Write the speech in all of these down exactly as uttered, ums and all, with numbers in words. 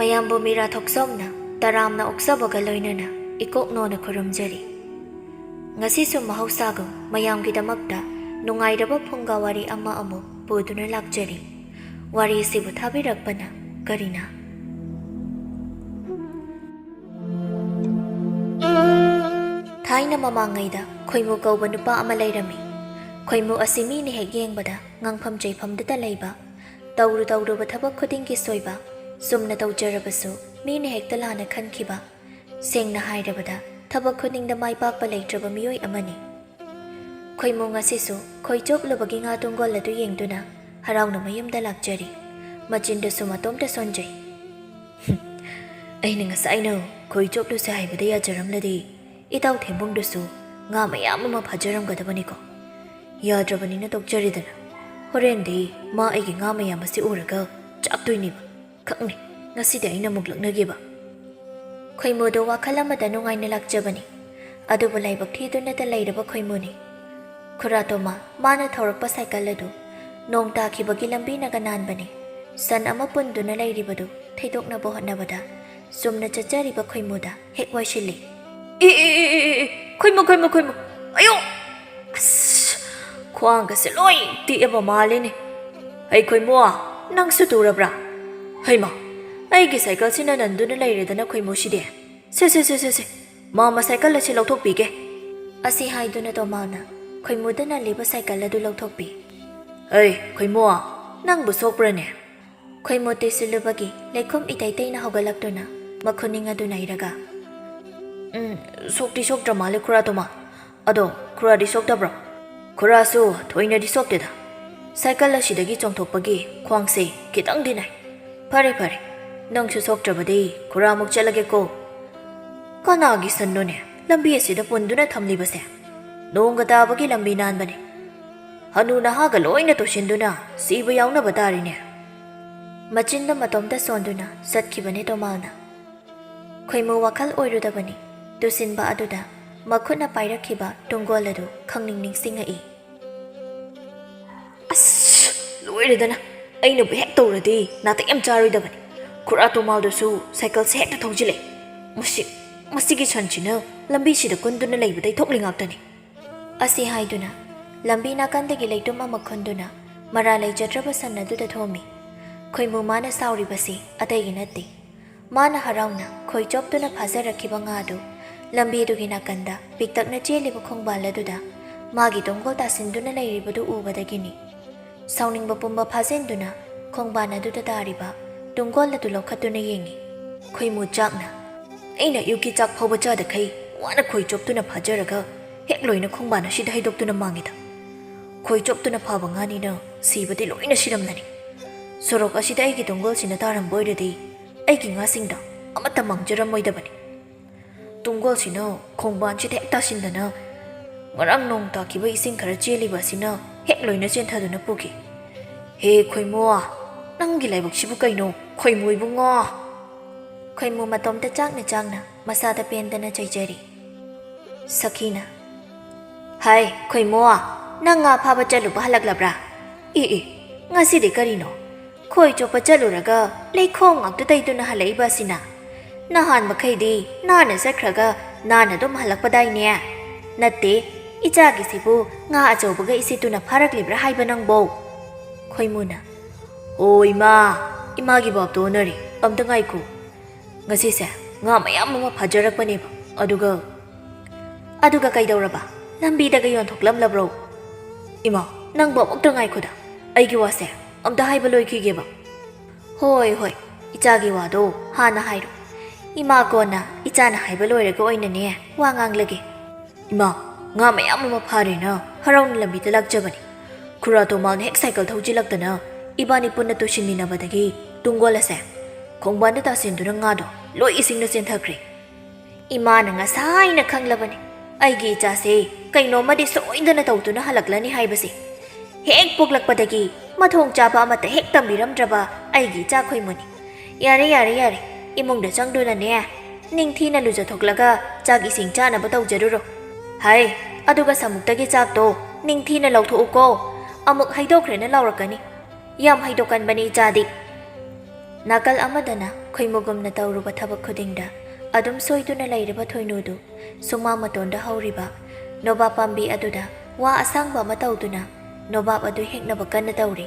ꯃꯌꯥꯝꯕꯨ ꯃꯤꯔꯥ ꯊꯣꯛꯆꯣꯝꯅ ꯇꯔꯥꯝꯅ ꯑꯣꯛꯆꯕꯒ ꯂꯣꯏꯅꯅ ꯏꯀꯣꯛꯅꯣꯅ ꯈꯨꯔꯨꯝꯖꯔꯤ꯫ ꯉꯁꯤꯁꯨ ꯃꯍꯧꯁꯥꯒꯨꯝ ꯃꯌꯥꯝꯒꯤꯗꯃꯛꯇ ꯅꯨꯡꯉꯥꯏꯔꯕ ꯐꯨꯡꯒꯥ ꯋꯥꯔꯤ ꯑꯃ ꯑꯃꯨꯛ ꯄꯨꯗꯨꯅ ꯂꯥꯛꯆꯔꯤ꯫ ꯋꯥꯔꯤꯁꯤꯕꯨ ꯊꯥꯕꯤꯔꯛꯄꯅ ꯀꯔꯤꯅ? ꯊꯥꯏꯅ ꯃꯃꯥꯡꯉꯩꯗ ꯈꯣꯏꯃꯨ ꯀꯧꯕ ꯅꯨꯄꯥ ꯑꯃ ꯂꯩꯔꯝꯃꯤ꯫ ꯈꯣꯏꯃꯨ ꯑꯁꯤ ꯃꯤꯅ ꯍꯦꯛ ꯌꯦꯡꯕꯗ ꯉꯥꯡꯐꯝ ꯆꯩꯐꯝꯗꯇ ꯂꯩꯕ, ꯇꯧꯔꯨ ꯇꯧꯔꯨꯕ ꯊꯕꯛ ꯈꯨꯗꯤꯡꯒꯤ ꯁꯣꯏꯕ, ꯆꯨꯝꯅ ꯇꯧꯖꯔꯕꯁꯨ ꯃꯤꯅ ꯍꯦꯛꯇ ꯂꯥꯟꯅ ꯈꯟꯈꯤꯕ, ꯁꯦꯡꯅ ꯍꯥꯏꯔꯕꯗ ꯊꯕꯛ ꯈꯨꯗꯤꯡꯗ ꯃꯥꯏ ꯄꯥꯛꯄ ꯂꯩꯇ꯭ꯔꯕ ꯃꯤꯑꯣꯏ ꯑꯃꯅꯤ꯫ ꯈꯣꯏꯃꯨ ꯉꯁꯤꯁꯨ ꯈꯣꯏ ꯆꯣꯞꯂꯨꯕꯒꯤ ꯉꯥ ꯇꯨꯡꯒꯣꯜ ꯑꯗꯨ ꯌꯦꯡꯗꯨꯅ ꯍꯔꯥꯎꯅ ꯃꯌꯨꯝꯗ ꯂꯥꯛꯆꯔꯤ꯫ ꯃꯆꯤꯟꯗꯁꯨ ꯃꯇꯣꯝꯇ ꯁꯣꯟꯖꯩ꯫ "ꯑꯩꯅ ꯉꯁꯥꯏꯅ ꯈꯣꯏ ꯆꯣꯞꯂꯨꯁꯦ ꯍꯥꯏꯕꯗ ꯌꯥꯖꯔꯝꯂꯗꯤ ꯏꯇꯥꯎ ꯊꯦꯝꯕꯨꯡꯗꯨꯁꯨ ꯉꯥ ꯃꯌꯥꯝ ꯑꯃ ꯐꯥꯖꯔꯝꯒꯗꯕꯅꯤꯀꯣ꯫ ꯌꯥꯗ꯭ꯔꯕꯅꯤꯅ ꯇꯣꯛꯆꯔꯦꯗꯅ꯫ ꯍꯣꯔꯦꯟꯗꯤ ꯃꯥ ꯑꯩꯒꯤ ꯉꯥ ꯃꯌꯥꯝ ꯑꯁꯤ ꯎꯔꯒ ꯆꯥꯛꯇꯣꯏꯅꯦꯕ꯫ ꯈꯪꯅꯤ, ꯉꯁꯤꯗꯤ ꯑꯩꯅ ꯑꯃꯨꯛ ꯂꯛꯅꯒꯦꯕ꯫" ꯈꯣꯏꯃꯨꯗꯣ ꯋꯥꯈꯜ ꯑꯃꯗ ꯅꯨꯡꯉꯥꯏꯅ ꯂꯥꯛꯆꯕꯅꯤ꯫ ꯑꯗꯨꯕꯨ ꯂꯥꯏꯕꯛ ꯊꯤꯗꯨꯅꯇ ꯂꯩꯔꯕ ꯈꯣꯏꯃꯨꯅꯤ꯫ ꯈꯨꯔꯥ ꯇꯣꯃꯥ ꯃꯥꯅ ꯊꯧꯔꯛꯄ ꯁꯥꯏꯀꯜ ꯑꯗꯨ ꯅꯣꯡ ꯇꯥꯈꯤꯕꯒꯤ ꯂꯝꯕꯤꯅꯒ ꯅꯥꯟꯕꯅꯤ꯫ ꯁꯟ ꯑꯃ ꯄꯨꯟꯗꯨꯅ ꯂꯩꯔꯤꯕꯗꯨ ꯊꯩꯗꯣꯛꯅꯕ ꯍꯣꯠꯅꯕꯗ ꯆꯨꯝꯅ ꯆꯠꯆꯔꯤꯕ ꯈꯣꯏꯃꯨꯗ ꯍꯦꯛ ꯋꯥꯏꯁꯤꯜꯂꯤ꯫ "E, E, E, E, E, E, ꯈꯣꯏꯃꯨ, ꯈꯣꯏꯃꯨ, ꯈꯣꯏꯃꯨ! ꯑꯌꯣ! ꯑꯁ, ꯈ꯭ꯋꯥꯡꯒꯁꯦ ꯂꯣꯏ ꯇꯦꯛꯑꯕ ꯃꯥꯜꯂꯦꯅꯦ꯫ ꯍꯩ ꯈꯣꯏꯃꯨ, ꯅꯪꯁꯨ ꯇꯨꯔꯕ꯭ꯔꯥ? ꯍꯩꯃ, ꯑꯩꯒꯤ ꯁꯥꯏꯀꯜꯁꯤꯅ ꯅꯟꯗꯨꯅ ꯂꯩꯔꯦꯗꯅ ꯈꯣꯏꯃꯨꯁꯤꯗꯤ꯫ ꯁꯦ, ꯁꯦ, ꯁꯦ, ꯁꯦ, ꯁꯦ, ꯃꯥꯃ ꯁꯥꯏꯀꯜ ꯑꯁꯤ ꯂꯧꯊꯣꯛꯄꯤꯒꯦ꯫" ꯑꯁꯤ ꯍꯥꯏꯗꯨꯅ ꯇꯣꯃꯥꯅ ꯈꯣꯏꯃꯨꯗ ꯅꯜꯂꯤꯕ ꯁꯥꯏꯀꯜ ꯑꯗꯨ ꯂꯧꯊꯣꯛꯄꯤ꯫ "ꯍꯩ ꯈꯣꯏꯃꯨ, ꯅꯪꯕꯨ ꯁꯣꯛꯄ꯭ꯔꯅꯦ?" ꯈꯣꯏꯃꯨ ꯇꯨꯁꯤꯜꯂꯨꯕꯒꯤ ꯂꯩꯈꯣꯝ ꯏꯇꯩ ꯇꯩꯅ ꯍꯧꯒꯠꯂꯛꯇꯨꯅ ꯃꯈꯨꯅꯤꯡ ꯑꯗꯨ ꯅꯩꯔꯒ, "ꯎꯝ, ꯁꯣꯛꯇꯤ ꯁꯣꯛꯇ꯭ꯔ ꯃꯥꯜꯂꯦ ꯈꯨꯔꯥ ꯇꯣꯃꯥ꯫ ꯑꯗꯣ ꯈꯨꯔꯥꯗꯤ ꯁꯣꯛꯇꯕ꯭ꯔꯣ?" "ꯈꯨꯔꯥꯁꯨ ꯊꯣꯏꯅꯗꯤ ꯁꯣꯛꯇꯦꯗ꯫ ꯁꯥꯏꯀꯜ ꯑꯁꯤꯗꯒꯤ ꯆꯣꯡꯊꯣꯛꯄꯒꯤ ꯈ꯭ꯋꯥꯡꯁꯦ ꯈꯤꯇꯪꯗꯤ ꯅꯥꯏ꯫ ꯐꯔꯦ, ꯐꯔꯦ, ꯅꯪꯁꯨ ꯁꯣꯛꯇ꯭ꯔꯕꯗꯤ ꯈꯨꯔꯥ ꯑꯃꯨꯛ ꯆꯠꯂꯒꯦꯀꯣ꯫" "ꯀꯅꯥꯒꯤ ꯁꯟꯅꯣꯅꯦ ꯂꯝꯕꯤ ꯑꯁꯤꯗ ꯄꯨꯟꯗꯨꯅ ꯊꯝꯂꯤꯕꯁꯦ? ꯅꯣꯡꯒ ꯇꯥꯕꯒꯤ ꯂꯝꯕꯤ ꯅꯥꯟꯕꯅꯦ꯫ ꯍꯅꯨ ꯅꯍꯥꯒ ꯂꯣꯏꯅ ꯇꯣꯁꯤꯟꯗꯨꯅ ꯁꯤꯕ ꯌꯥꯎꯅꯕ ꯇꯥꯔꯤꯅꯦ꯫" ꯃꯆꯤꯟꯗ ꯃꯇꯣꯝꯇ ꯁꯣꯟꯗꯨꯅ ꯆꯠꯈꯤꯕꯅꯦ ꯇꯣꯃꯥꯅ꯫ ꯈꯣꯏꯃꯨ ꯋꯥꯈꯜ ꯑꯣꯏꯔꯨꯗꯕꯅꯤ꯫ ꯇꯨꯁꯤꯟꯕ ꯑꯗꯨꯗ ꯃꯈꯨꯠꯅ ꯄꯥꯏꯔꯛꯈꯤꯕ ꯇꯨꯡꯒꯣꯜ ꯑꯗꯨ ꯈꯪꯅꯤꯡ ꯅꯤꯡꯁꯤꯡꯉꯛꯏ꯫ "ꯑꯁ, ꯂꯣꯏꯔꯦꯗꯅ꯫ ꯑꯩꯅꯕꯨ ꯍꯦꯛ ꯇꯧꯔꯗꯤ ꯅꯥꯇꯩ ꯌꯥꯝ ꯆꯥꯔꯣꯏꯗꯕꯅꯤ꯫ ꯈꯨꯔꯥ ꯇꯣꯃꯥꯜꯗꯨꯁꯨ ꯁꯥꯏꯀꯜꯁꯦ ꯍꯦꯛꯇ ꯊꯧꯖꯤꯜꯂꯛꯏ꯫ ꯃꯁꯤ, ꯃꯁꯤꯒꯤ ꯁꯟꯁꯤꯅ ꯂꯝꯕꯤꯁꯤꯗ ꯀꯨꯟꯗꯨꯅ ꯂꯩꯕꯗꯩ ꯊꯣꯛꯂꯤ ꯉꯥꯛꯇꯅꯤ꯫ ꯑꯁꯤ ꯍꯥꯏꯗꯨꯅ ꯂꯝꯕꯤ ꯅꯥꯀꯟꯗꯒꯤ ꯂꯩꯇꯨꯝ ꯑꯃ ꯈꯨꯟꯗꯨꯅ ꯃꯔꯥ ꯂꯩꯖꯗ꯭ꯔꯕ ꯁꯟ ꯑꯗꯨꯗ ꯊꯣꯝꯃꯤ꯫ ꯈꯣꯏꯃꯨ ꯃꯥꯅ ꯁꯥꯎꯔꯤꯕꯁꯤ ꯑꯇꯩꯒꯤ ꯅꯠꯇꯦ꯫ ꯃꯥꯅ ꯍꯔꯥꯎꯅ ꯈꯣꯏ ꯆꯣꯞꯇꯨꯅ ꯐꯥꯖꯔꯛꯈꯤꯕ ꯉꯥꯗꯨ ꯂꯝꯕꯤꯗꯨꯒꯤ ꯅꯥꯀꯟꯗ ꯄꯤꯛꯇꯛꯅ ꯆꯦꯜꯂꯤꯕ ꯈꯣꯡꯕꯥꯜ ꯑꯗꯨꯗ ꯃꯥꯒꯤ ꯇꯣꯡꯒꯣꯜ ꯇꯥꯁꯤꯟꯗꯨꯅ ꯂꯩꯔꯤꯕꯗꯨ ꯎꯕꯗꯒꯤꯅꯤ꯫ ꯁꯥꯎꯅꯤꯡꯕ ꯄꯨꯝꯕ ꯐꯥꯖꯤꯟꯗꯨꯅ ꯈꯣꯡꯕꯥꯟ ꯑꯗꯨꯗ ꯇꯥꯔꯤꯕ ꯇꯨꯡꯒꯣꯜ ꯑꯗꯨ ꯂꯧꯈꯠꯇꯨꯅ ꯌꯦꯡꯉꯤ꯫ ꯈꯣꯏꯃꯨ ꯆꯥꯛꯅ, "ꯑꯩꯅ ꯑꯌꯨꯛꯀꯤ ꯆꯥꯛ ꯐꯥꯎꯕ ꯆꯥꯗꯈꯩ ꯋꯥꯅ ꯈꯣꯏ ꯆꯣꯞꯇꯨꯅ ꯐꯥꯖꯔꯒ ꯍꯦꯛ ꯂꯣꯏꯅ ꯈꯣꯡꯕꯥꯟ ꯑꯁꯤꯗ ꯍꯩꯗꯣꯛꯇꯨꯅ ꯃꯥꯡꯉꯤꯗ꯫ ꯈꯣꯏ ꯆꯣꯞꯇꯨꯅ ꯐꯥꯕ ꯉꯥꯅꯤꯅ ꯁꯤꯕꯗꯤ ꯂꯣꯏꯅ ꯁꯤꯔꯝꯂꯅꯤ꯫ ꯁꯣꯔꯣꯛ ꯑꯁꯤꯗ ꯑꯩꯒꯤ ꯇꯨꯡꯒꯣꯜꯁꯤꯅ ꯇꯥꯔꯝꯕ ꯑꯣꯏꯔꯗꯤ ꯑꯩꯒꯤ ꯉꯥꯁꯤꯡꯗ ꯑꯃꯠꯇ ꯃꯥꯡꯖꯔꯝꯃꯣꯏꯗꯕꯅꯤ꯫ ꯇꯨꯡꯒꯣꯜꯁꯤꯅ ꯈꯣꯡꯕꯥꯟꯁꯤꯗ ꯍꯦꯛ ꯇꯥꯁꯤꯟꯗꯅ ꯉꯔꯥꯡ ꯅꯣꯡ ꯇꯥꯈꯤꯕ ꯏꯁꯤꯡ ꯈꯔ ꯆꯦꯜꯂꯤꯕ ꯑꯁꯤꯅ ꯍꯦꯛ ꯂꯣꯏꯅ ꯆꯦꯟꯊꯗꯨꯅ ꯄꯨꯈꯤ꯫ ꯍꯦ ꯈꯣꯏꯃꯨ, ꯅꯪꯒꯤ ꯂꯥꯏꯕꯛꯁꯤꯕꯨ ꯀꯩꯅꯣ, ꯈꯣꯏꯃꯨ ꯏꯕꯨꯡꯉꯣ?" ꯈꯣꯏꯃꯨ ꯃꯇꯣꯝꯇ ꯆꯥꯛꯅ ꯆꯥꯛꯅ ꯃꯁꯥꯗ ꯄꯦꯟꯗꯅ ꯆꯩꯖꯔꯤ꯫ ꯁꯈꯤꯅ, "ꯍꯥꯏ ꯈꯣꯏꯃꯨ, ꯅꯪ ꯉꯥ ꯐꯥꯕ ꯆꯠꯂꯨꯕ ꯍꯜꯂꯛꯂꯕ꯭ꯔꯥ? ꯑꯦ ꯑꯦ, ꯉꯁꯤꯗꯤ ꯀꯔꯤꯅꯣ? ꯈꯣꯏ ꯆꯣꯞꯄ ꯆꯠꯂꯨꯔꯒ ꯂꯩꯈꯣꯝ ꯉꯥꯛꯇ ꯇꯩꯗꯨꯅ ꯍꯜꯂꯛꯏꯕ ꯑꯁꯤꯅ? ꯅꯍꯥꯟ ꯃꯈꯩꯗꯤ ꯅꯥꯟꯅ ꯆꯠꯈ꯭ꯔꯒ ꯅꯥꯟꯅ ꯑꯗꯨꯝ ꯍꯜꯂꯛꯄꯗꯥꯏꯅꯦ? ꯅꯠꯇꯦ, ꯏꯆꯥꯒꯤꯁꯤꯕꯨ ꯉꯥ ꯑꯆꯧꯕꯒ ꯏꯁꯤꯠꯇꯨꯅ ꯐꯥꯔꯛꯂꯤꯕ꯭ꯔꯥ ꯍꯥꯏꯕ ꯅꯪꯕꯣ?" ꯈꯣꯏꯃꯨꯅ, "ꯑꯣ ꯏꯃꯥ, ꯏꯃꯥꯒꯤ ꯚꯥꯞꯇꯣ ꯑꯣꯟꯅꯔꯦ꯫ ꯑꯝꯇ ꯉꯥꯏꯈꯣ꯫ ꯉꯁꯤꯁꯦ ꯉꯥ ꯃꯌꯥꯝ ꯑꯃ ꯐꯥꯖꯔꯛꯄꯅꯦꯕ꯫ ꯑꯗꯨꯒ" "ꯑꯗꯨꯒ ꯀꯩꯗꯧꯔꯕ? ꯂꯝꯕꯤꯗꯒ ꯌꯣꯟꯊꯣꯛꯂꯝꯂꯕ꯭ꯔꯣ?" "ꯏꯃꯥ, ꯅꯪꯕꯨ ꯑꯃꯨꯛꯇ ꯉꯥꯏꯈꯣꯗ꯫ ꯑꯩꯒꯤ ꯋꯥꯁꯦ ꯑꯝꯇ ꯍꯥꯏꯕ ꯂꯣꯏꯈꯤꯒꯦꯕ꯫" "ꯍꯣꯏ, ꯍꯣꯏ, ꯏꯆꯥꯒꯤ ꯋꯥꯗꯣ ꯍꯥꯟꯅ ꯍꯥꯏꯔꯣ꯫ ꯏꯃꯥ ꯀꯣꯟꯅ ꯏꯆꯥꯅ ꯍꯥꯏꯕ ꯂꯣꯏꯔꯒ ꯑꯣꯏꯅꯅꯦ ꯋꯥ ꯉꯥꯡꯂꯒꯦ꯫" "ꯏꯃꯥ, ꯉꯥ ꯃꯌꯥꯝ ꯑꯃ ꯐꯥꯔꯦꯅ ꯍꯔꯥꯎꯅ ꯂꯝꯕꯤꯗ ꯂꯥꯛꯆꯕꯅꯤ꯫ ꯈꯨꯔꯥ ꯇꯣꯃꯥꯜꯅ ꯍꯦꯛ ꯁꯥꯏꯀꯜ ꯊꯧꯖꯤꯜꯂꯛꯇꯅ ꯏꯕꯥꯅꯤ ꯄꯨꯟꯅ ꯇꯨꯁꯤꯟꯃꯤꯟꯅꯕꯗꯒꯤ ꯇꯨꯡꯒꯣꯜ ꯑꯁꯦ ꯈꯣꯡꯕꯥꯟꯗ ꯇꯥꯁꯤꯟꯗꯨꯅ ꯉꯥꯗꯣ ꯂꯣꯏ ꯏꯁꯤꯡꯅ ꯆꯦꯟꯊꯈ꯭ꯔꯦ꯫" "ꯏꯃꯥꯅ ꯉꯁꯥꯏꯅ ꯈꯪꯂꯕꯅꯤ, ꯑꯩꯒꯤ ꯏꯆꯥꯁꯦ ꯀꯩꯅꯣꯝꯃꯗꯤ ꯁꯣꯏꯗꯅ ꯇꯧꯗꯨꯅ ꯍꯜꯂꯛꯂꯅꯤ ꯍꯥꯏꯕꯁꯦ꯫ ꯍꯦꯛ ꯄꯣꯛꯂꯛꯄꯗꯒꯤ ꯃꯊꯣꯡ ꯆꯥꯕ ꯑꯃꯠꯇ ꯍꯦꯛ ꯇꯝꯕꯤꯔꯝꯗ꯭ꯔꯕ ꯑꯩꯒꯤ ꯏꯆꯥ ꯈꯣꯏꯃꯨꯅꯤ꯫ ꯌꯥꯔꯦ, ꯌꯥꯔꯦ, ꯌꯥꯔꯦ, ꯏꯃꯨꯡꯗ ꯆꯪꯗꯨꯅꯅꯦ, ꯅꯤꯡꯊꯤꯅ ꯂꯨꯖꯊꯣꯛꯂꯒ ꯆꯥꯛ ꯏꯁꯤꯡ ꯆꯥꯅꯕ ꯇꯧꯖꯔꯨꯔꯣ꯫ ꯍꯥꯏ, ꯑꯗꯨꯒ ꯁꯃꯨꯛꯇꯒꯤ ꯆꯥꯛꯇꯣ ꯅꯤꯡꯊꯤꯅ ꯂꯧꯊꯣꯛꯎꯀꯣ꯫ ꯑꯃꯨꯛ ꯍꯩꯗꯣꯛꯈ꯭ꯔꯦꯅ ꯂꯥꯎꯔꯛꯀꯅꯤ꯫ ꯌꯥꯝ ꯍꯩꯗꯣꯛꯀꯟꯕꯅꯤ ꯏꯆꯥꯗꯤ꯫" ꯅꯥꯀꯜ ꯑꯃꯗꯅ ꯈꯣꯏꯃꯨꯒꯨꯝꯅ ꯇꯧꯔꯨꯕ ꯊꯕꯛ ꯈꯨꯗꯤꯡꯗ ꯑꯗꯨꯝ ꯁꯣꯏꯗꯨꯅ ꯂꯩꯔꯤꯕ ꯊꯣꯏꯅꯨꯗꯨ ꯁꯨꯃꯥꯡ ꯃꯇꯣꯟꯗ ꯍꯧꯔꯤꯕ ꯅꯣꯕꯥꯞ ꯄꯥꯝꯕꯤ ꯑꯗꯨꯗ ꯋꯥ ꯑꯁꯥꯡꯕ ꯑꯃ ꯇꯧꯗꯨꯅ ꯅꯣꯕꯥꯞ ꯑꯗꯨ ꯍꯦꯛꯅꯕ ꯀꯟꯅ ꯇꯧꯔꯤ꯫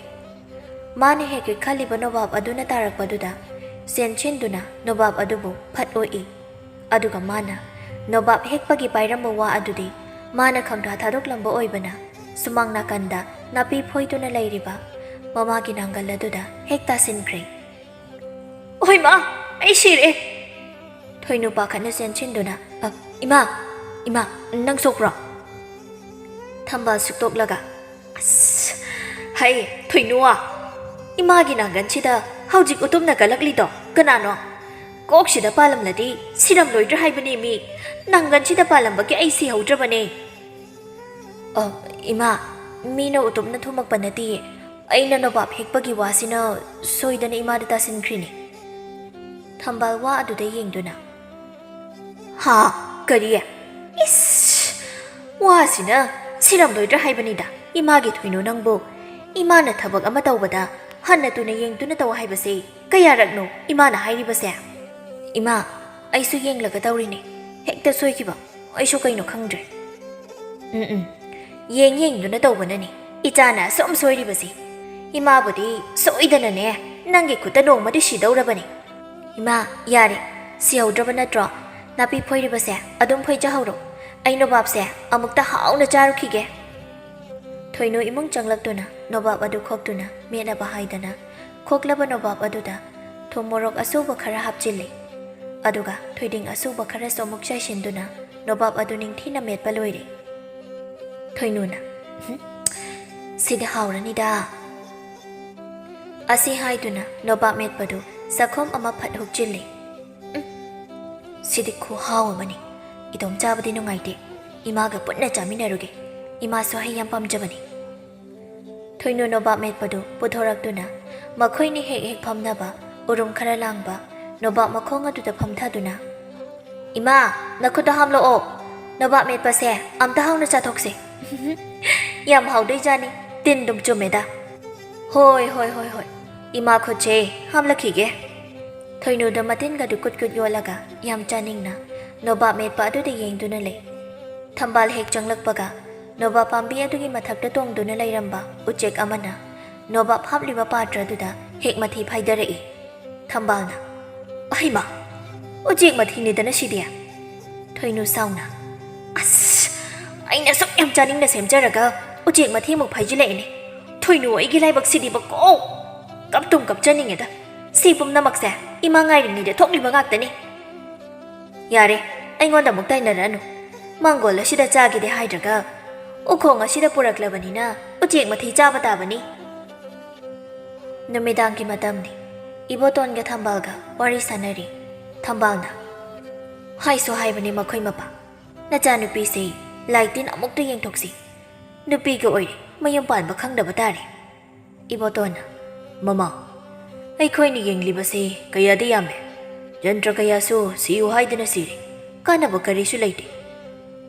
ꯃꯥꯅ ꯍꯦꯛꯀꯦ ꯈꯜꯂꯤꯕ ꯅꯣꯕꯥꯞ ꯑꯗꯨꯅ ꯇꯥꯔꯛꯄꯗꯨꯗ ꯆꯦꯟꯁꯤꯟꯗꯨꯅ ꯅꯣꯕꯥꯞ ꯑꯗꯨꯕꯨ ꯐꯠ ꯑꯣꯛꯏ꯫ ꯑꯗꯨꯒ ꯃꯥꯅ ꯅꯣꯕꯥꯞ ꯍꯦꯛꯄꯒꯤ ꯄꯥꯏꯔꯝꯕ ꯋꯥ ꯑꯗꯨꯗꯤ ꯃꯥꯅ ꯈꯪꯗꯥ ꯊꯥꯗꯣꯛꯂꯝꯕ ꯑꯣꯏꯕꯅ ꯁꯨꯃꯥꯡ ꯅꯥꯀꯟꯗ ꯅꯥꯄꯤ ꯐꯣꯏꯗꯨꯅ ꯂꯩꯔꯤꯕ ꯃꯃꯥꯒꯤ ꯅꯥꯡꯒꯜ ꯑꯗꯨꯗ ꯍꯦꯛ ꯇꯥꯁꯤꯟꯈ꯭ꯔꯦ꯫ "ꯑꯣꯏ ꯃꯥ, ꯑꯩ ꯁꯤꯔꯦ!" ꯊꯣꯏꯅꯨ ꯄꯥꯈꯠꯅ ꯆꯦꯟꯁꯤꯟꯗꯨꯅ, "ꯑ, ꯏꯃꯥ, ꯏꯃꯥ, ꯅꯪ ꯁꯣꯛꯄ꯭ꯔꯣ?" ꯊꯝꯕꯥꯜ ꯁꯨꯛꯇꯣꯛꯂꯒ, "ꯑꯁ, ꯍꯩ, ꯊꯣꯏꯅꯨꯋꯥ, ꯏꯃꯥꯒꯤ ꯅꯥꯡꯒꯟꯁꯤꯗ ꯍꯧꯖꯤꯛ ꯎꯇꯨꯞꯅ ꯀꯜꯂꯛꯂꯤꯗꯣ ꯀꯅꯥꯅꯣ? ꯀꯣꯛꯁꯤꯗ ꯄꯥꯜꯂꯝꯂꯗꯤ ꯁꯤꯔꯝꯂꯣꯏꯗ꯭ꯔꯥ ꯍꯥꯏꯕꯅꯤ ꯃꯤ꯫ ꯅꯥꯡꯒꯟꯁꯤꯗ ꯄꯥꯜꯂꯝꯕꯒꯤ ꯑꯩ ꯁꯤꯍꯧꯗ꯭ꯔꯕꯅꯦ꯫" "ꯑ, ꯏꯃꯥ, ꯃꯤꯅ ꯎꯇꯨꯞꯅ ꯊꯨꯝꯃꯛꯄ ꯅꯠꯇꯤꯌꯦ꯫ ꯑꯩꯅ ꯅꯣꯕꯥꯞ ꯍꯦꯛꯄꯒꯤ ꯋꯥꯁꯤꯅ ꯁꯣꯏꯗꯅ ꯏꯃꯥꯗ ꯇꯥꯁꯤꯟꯈ꯭ꯔꯤꯅꯤ꯫" ꯊꯝꯕꯥꯜ ꯋꯥ ꯑꯗꯨꯗ ꯌꯦꯡꯗꯨꯅ, "ꯍꯥ? ꯀꯔꯤ? ꯏꯁ! ꯋꯥꯁꯤꯅ ꯁꯤꯔꯝꯂꯣꯏꯗ꯭ꯔꯥ ꯍꯥꯏꯕꯅꯤꯗ꯫ ꯏꯃꯥꯒꯤ ꯊꯣꯏꯅꯨ ꯅꯪꯕꯨ꯫ ꯏꯃꯥꯅ ꯊꯕꯛ ꯑꯃ ꯇꯧꯕꯗ ꯍꯟꯅ ꯇꯨꯅ ꯌꯦꯡꯗꯨꯅ ꯇꯧ ꯍꯥꯏꯕꯁꯦ ꯀꯌꯥꯔꯛꯅꯣ ꯏꯃꯥꯅ ꯍꯥꯏꯔꯤꯕꯁꯦ?" "ꯏꯃꯥ, ꯑꯩꯁꯨ ꯌꯦꯡꯂꯒ ꯇꯧꯔꯤꯅꯦ꯫ ꯍꯦꯛꯇ ꯁꯣꯏꯈꯤꯕ꯫ ꯑꯩꯁꯨ ꯀꯩꯅꯣ ꯈꯪꯗ꯭ꯔꯦ꯫" "ꯎꯝ, ꯎꯝ꯫ ꯌꯦꯡ ꯌꯦꯡꯗꯨꯅ ꯇꯧꯕꯅꯅꯤ ꯏꯆꯥꯅ ꯑꯁꯨꯝ ꯁꯣꯏꯔꯤꯕꯁꯤ꯫ ꯏꯃꯥꯕꯨꯗꯤ ꯁꯣꯏꯗꯅꯅꯦ ꯅꯪꯒꯤ ꯈꯨꯠꯇ ꯅꯣꯡꯃꯗꯤ ꯁꯤꯗꯧꯔꯕꯅꯤ꯫" "ꯏꯃꯥ, ꯌꯥꯔꯦ, ꯁꯤꯍꯧꯗ꯭ꯔꯕ ꯅꯠꯇ꯭ꯔꯣ? ꯅꯥꯄꯤ ꯐꯣꯏꯔꯤꯕꯁꯦ ꯑꯗꯨꯝ ꯐꯣꯏꯖꯍꯧꯔꯣ꯫ ꯑꯩ ꯅꯣꯕꯥꯞꯁꯦ ꯑꯃꯨꯛꯇ ꯍꯥꯎꯅ ꯆꯥꯔꯨꯈꯤꯒꯦ꯫" ꯊꯣꯏꯅꯨ ꯏꯃꯨꯡ ꯆꯪꯂꯛꯇꯨꯅ ꯅꯣꯕꯥꯞ ꯑꯗꯨ ꯈꯣꯛꯇꯨꯅ ꯃꯦꯠꯅꯕ ꯍꯥꯏꯗꯅ ꯈꯣꯛꯂꯕ ꯅꯣꯕꯥꯞ ꯑꯗꯨꯗ ꯊꯨꯝ ꯃꯣꯔꯣꯛ ꯑꯁꯨꯕ ꯈꯔ ꯍꯥꯞꯆꯤꯜꯂꯤ꯫ ꯑꯗꯨꯒ ꯊꯣꯏꯗꯤꯡ ꯑꯁꯨꯕ ꯈꯔꯁꯨ ꯑꯃꯨꯛ ꯆꯥꯏꯁꯤꯟꯗꯨꯅ ꯅꯣꯕꯥꯞ ꯑꯗꯨ ꯅꯤꯡꯊꯤꯅ ꯃꯦꯠꯄ ꯂꯣꯏꯔꯦ꯫ ꯊꯣꯏꯅꯨꯅ, "ꯍꯨꯝ, ꯁꯤꯗꯤ ꯍꯥꯎꯔꯅꯤꯗ꯫" ꯑꯁꯤ ꯍꯥꯏꯗꯨꯅ ꯅꯣꯕꯥꯞ ꯃꯦꯠꯄꯗꯨ ꯆꯥꯛꯈꯣꯝ ꯑꯃ ꯐꯠ ꯍꯨꯛꯆꯤꯜꯂꯤ꯫ "ꯎꯝ, ꯁꯤꯗꯤ ꯈꯨꯍꯥꯎ ꯑꯃꯅꯤ꯫ ꯏꯇꯣꯝ ꯆꯥꯕꯗꯤ ꯅꯨꯡꯉꯥꯏꯇꯦ꯫ ꯏꯃꯥꯒ ꯄꯨꯟꯅ ꯆꯥꯃꯤꯟꯅꯔꯨꯒꯦ꯫ ꯏꯃꯥꯁꯨ ꯍꯩ ꯌꯥꯝ ꯄꯥꯝꯖꯕꯅꯤ꯫" ꯊꯣꯏꯅꯨ ꯅꯣꯕꯥꯞ ꯃꯦꯠꯄꯗꯨ ꯄꯨꯊꯣꯔꯛꯇꯨꯅ ꯃꯈꯣꯏꯅꯤ ꯍꯦꯛ ꯍꯦꯛ ꯐꯝꯅꯕ ꯎꯔꯨꯝ ꯈꯔ ꯂꯥꯡꯕ ꯅꯣꯕꯥꯞ ꯃꯈꯣꯡ ꯑꯗꯨꯗ ꯐꯝꯊꯗꯨꯅ, "ꯏꯃꯥ, ꯅꯈꯨꯠꯇ ꯍꯥꯝꯂꯛꯑꯣ꯫ ꯅꯣꯕꯥꯞ ꯃꯦꯠꯄꯁꯦ ꯑꯝꯇ ꯍꯥꯎꯅ ꯆꯥꯊꯣꯛꯁꯦ꯫" "ꯌꯥꯝ ꯍꯥꯎꯗꯣꯏꯖꯥꯠꯅꯤ꯫ ꯇꯤꯟꯗꯨꯝ ꯆꯨꯝꯃꯦꯗ꯫" "ꯍꯣꯏ, ꯍꯣꯏ, ꯍꯣꯏ, ꯍꯣꯏ꯫ "ꯏꯃꯥ, ꯈꯨꯠꯁꯦ ꯍꯥꯝꯂꯛꯈꯤꯒꯦ꯫" ꯊꯣꯏꯅꯨꯗ ꯃꯇꯤꯟꯒꯗꯨ ꯀꯨꯠ ꯀꯨꯠ ꯌꯣꯠꯂꯒ ꯌꯥꯝ ꯆꯥꯅꯤꯡꯅ ꯅꯣꯕꯥꯞ ꯃꯦꯠꯄ ꯑꯗꯨꯗ ꯌꯦꯡꯗꯨꯅ ꯂꯩ꯫ ꯊꯝꯕꯥꯜ ꯍꯦꯛ ꯆꯪꯂꯛꯄꯒ ꯅꯣꯕꯥꯞ ꯄꯥꯝꯕꯤ ꯑꯗꯨꯒꯤ ꯃꯊꯛꯇ ꯇꯣꯡꯗꯨꯅ ꯂꯩꯔꯝꯕ ꯎꯆꯦꯛ ꯑꯃꯅ ꯅꯣꯕꯥꯞ ꯍꯥꯞꯂꯤꯕ ꯄꯥꯇ꯭ꯔ ꯑꯗꯨꯗ ꯍꯦꯛ ꯃꯊꯤ ꯐꯥꯏꯗꯔꯛꯏ꯫ ꯊꯝꯕꯥꯜꯅ, "ꯑꯍꯩꯃꯥ, ꯎꯆꯦꯛ ꯃꯊꯤꯅꯤꯗꯅ ꯁꯤꯗꯤ!" ꯊꯣꯏꯅꯨ ꯁꯥꯎꯅ, "ꯑꯁ, ꯑꯩꯅ ꯁꯨꯛ ꯌꯥꯝ ꯆꯥꯅꯤꯡꯅ ꯁꯦꯝꯖꯔꯒ ꯎꯆꯦꯛ ꯃꯊꯤꯃꯨꯛ ꯐꯥꯏꯖꯤꯜꯂꯛꯑꯦꯅꯦ꯫ ꯊꯣꯏꯅꯨ, ꯑꯩꯒꯤ ꯂꯥꯏꯕꯛꯁꯤꯗꯤꯕꯀꯣ! ꯀꯞꯇꯨꯝ ꯀꯞꯆꯅꯤꯡꯉꯦꯗ꯫ ꯁꯤ ꯄꯨꯝꯅꯃꯛꯁꯦ ꯏꯃꯥ ꯉꯥꯏꯔꯤꯉꯩꯗ ꯊꯣꯛꯂꯤꯕ ꯉꯥꯛꯇꯅꯤ꯫" "ꯌꯥꯔꯦ, ꯑꯩꯉꯣꯟꯗ ꯑꯃꯨꯛ ꯇꯥꯏꯅꯔꯛꯑꯅꯨ꯫ ꯃꯥꯡꯒꯣꯜ ꯑꯁꯤꯗ ꯆꯥꯒꯦꯗꯤ ꯍꯥꯏꯗ꯭ꯔꯒ ꯎꯈꯣꯡ ꯑꯁꯤꯗ ꯄꯨꯔꯛꯂꯕꯅꯤꯅ ꯎꯆꯦꯛ ꯃꯊꯤ ꯆꯥꯕ ꯇꯥꯕꯅꯤ꯫" ꯅꯨꯃꯤꯗꯥꯡꯒꯤ ꯃꯇꯝꯅꯤ꯫ ꯏꯕꯣꯇꯣꯟꯒ ꯊꯝꯕꯥꯜꯒ ꯋꯥꯔꯤ ꯁꯥꯟꯅꯔꯤ꯫ ꯊꯝꯕꯥꯜꯅ, "ꯍꯥꯏꯁꯨ ꯍꯥꯏꯕꯅꯤ ꯃꯈꯣꯏ ꯃꯄꯥ, ꯅꯆꯥꯅꯨꯄꯤꯁꯦ ꯂꯥꯏ ꯇꯤꯟ ꯑꯃꯨꯛꯇ ꯌꯦꯡꯊꯣꯛꯁꯤ꯫ ꯅꯨꯄꯤꯒ ꯑꯣꯏꯔꯦ, ꯃꯌꯨꯝ ꯄꯥꯟꯕ ꯈꯪꯗꯕ ꯇꯥꯔꯦ꯫" ꯏꯕꯣꯇꯣꯟꯅ, "ꯃꯃꯥ, ꯑꯩꯈꯣꯏꯅ ꯌꯦꯡꯂꯤꯕꯁꯦ ꯀꯌꯥꯗꯤ ꯌꯥꯝꯃꯦ꯫ ꯖꯟꯇ꯭ꯔ ꯀꯌꯥꯁꯨ ꯁꯤꯌꯨ ꯍꯥꯏꯗꯨꯅ ꯁꯤꯔꯦ꯫ ꯀꯥꯟꯅꯕ ꯀꯔꯤꯁꯨ ꯂꯩꯇꯦ꯫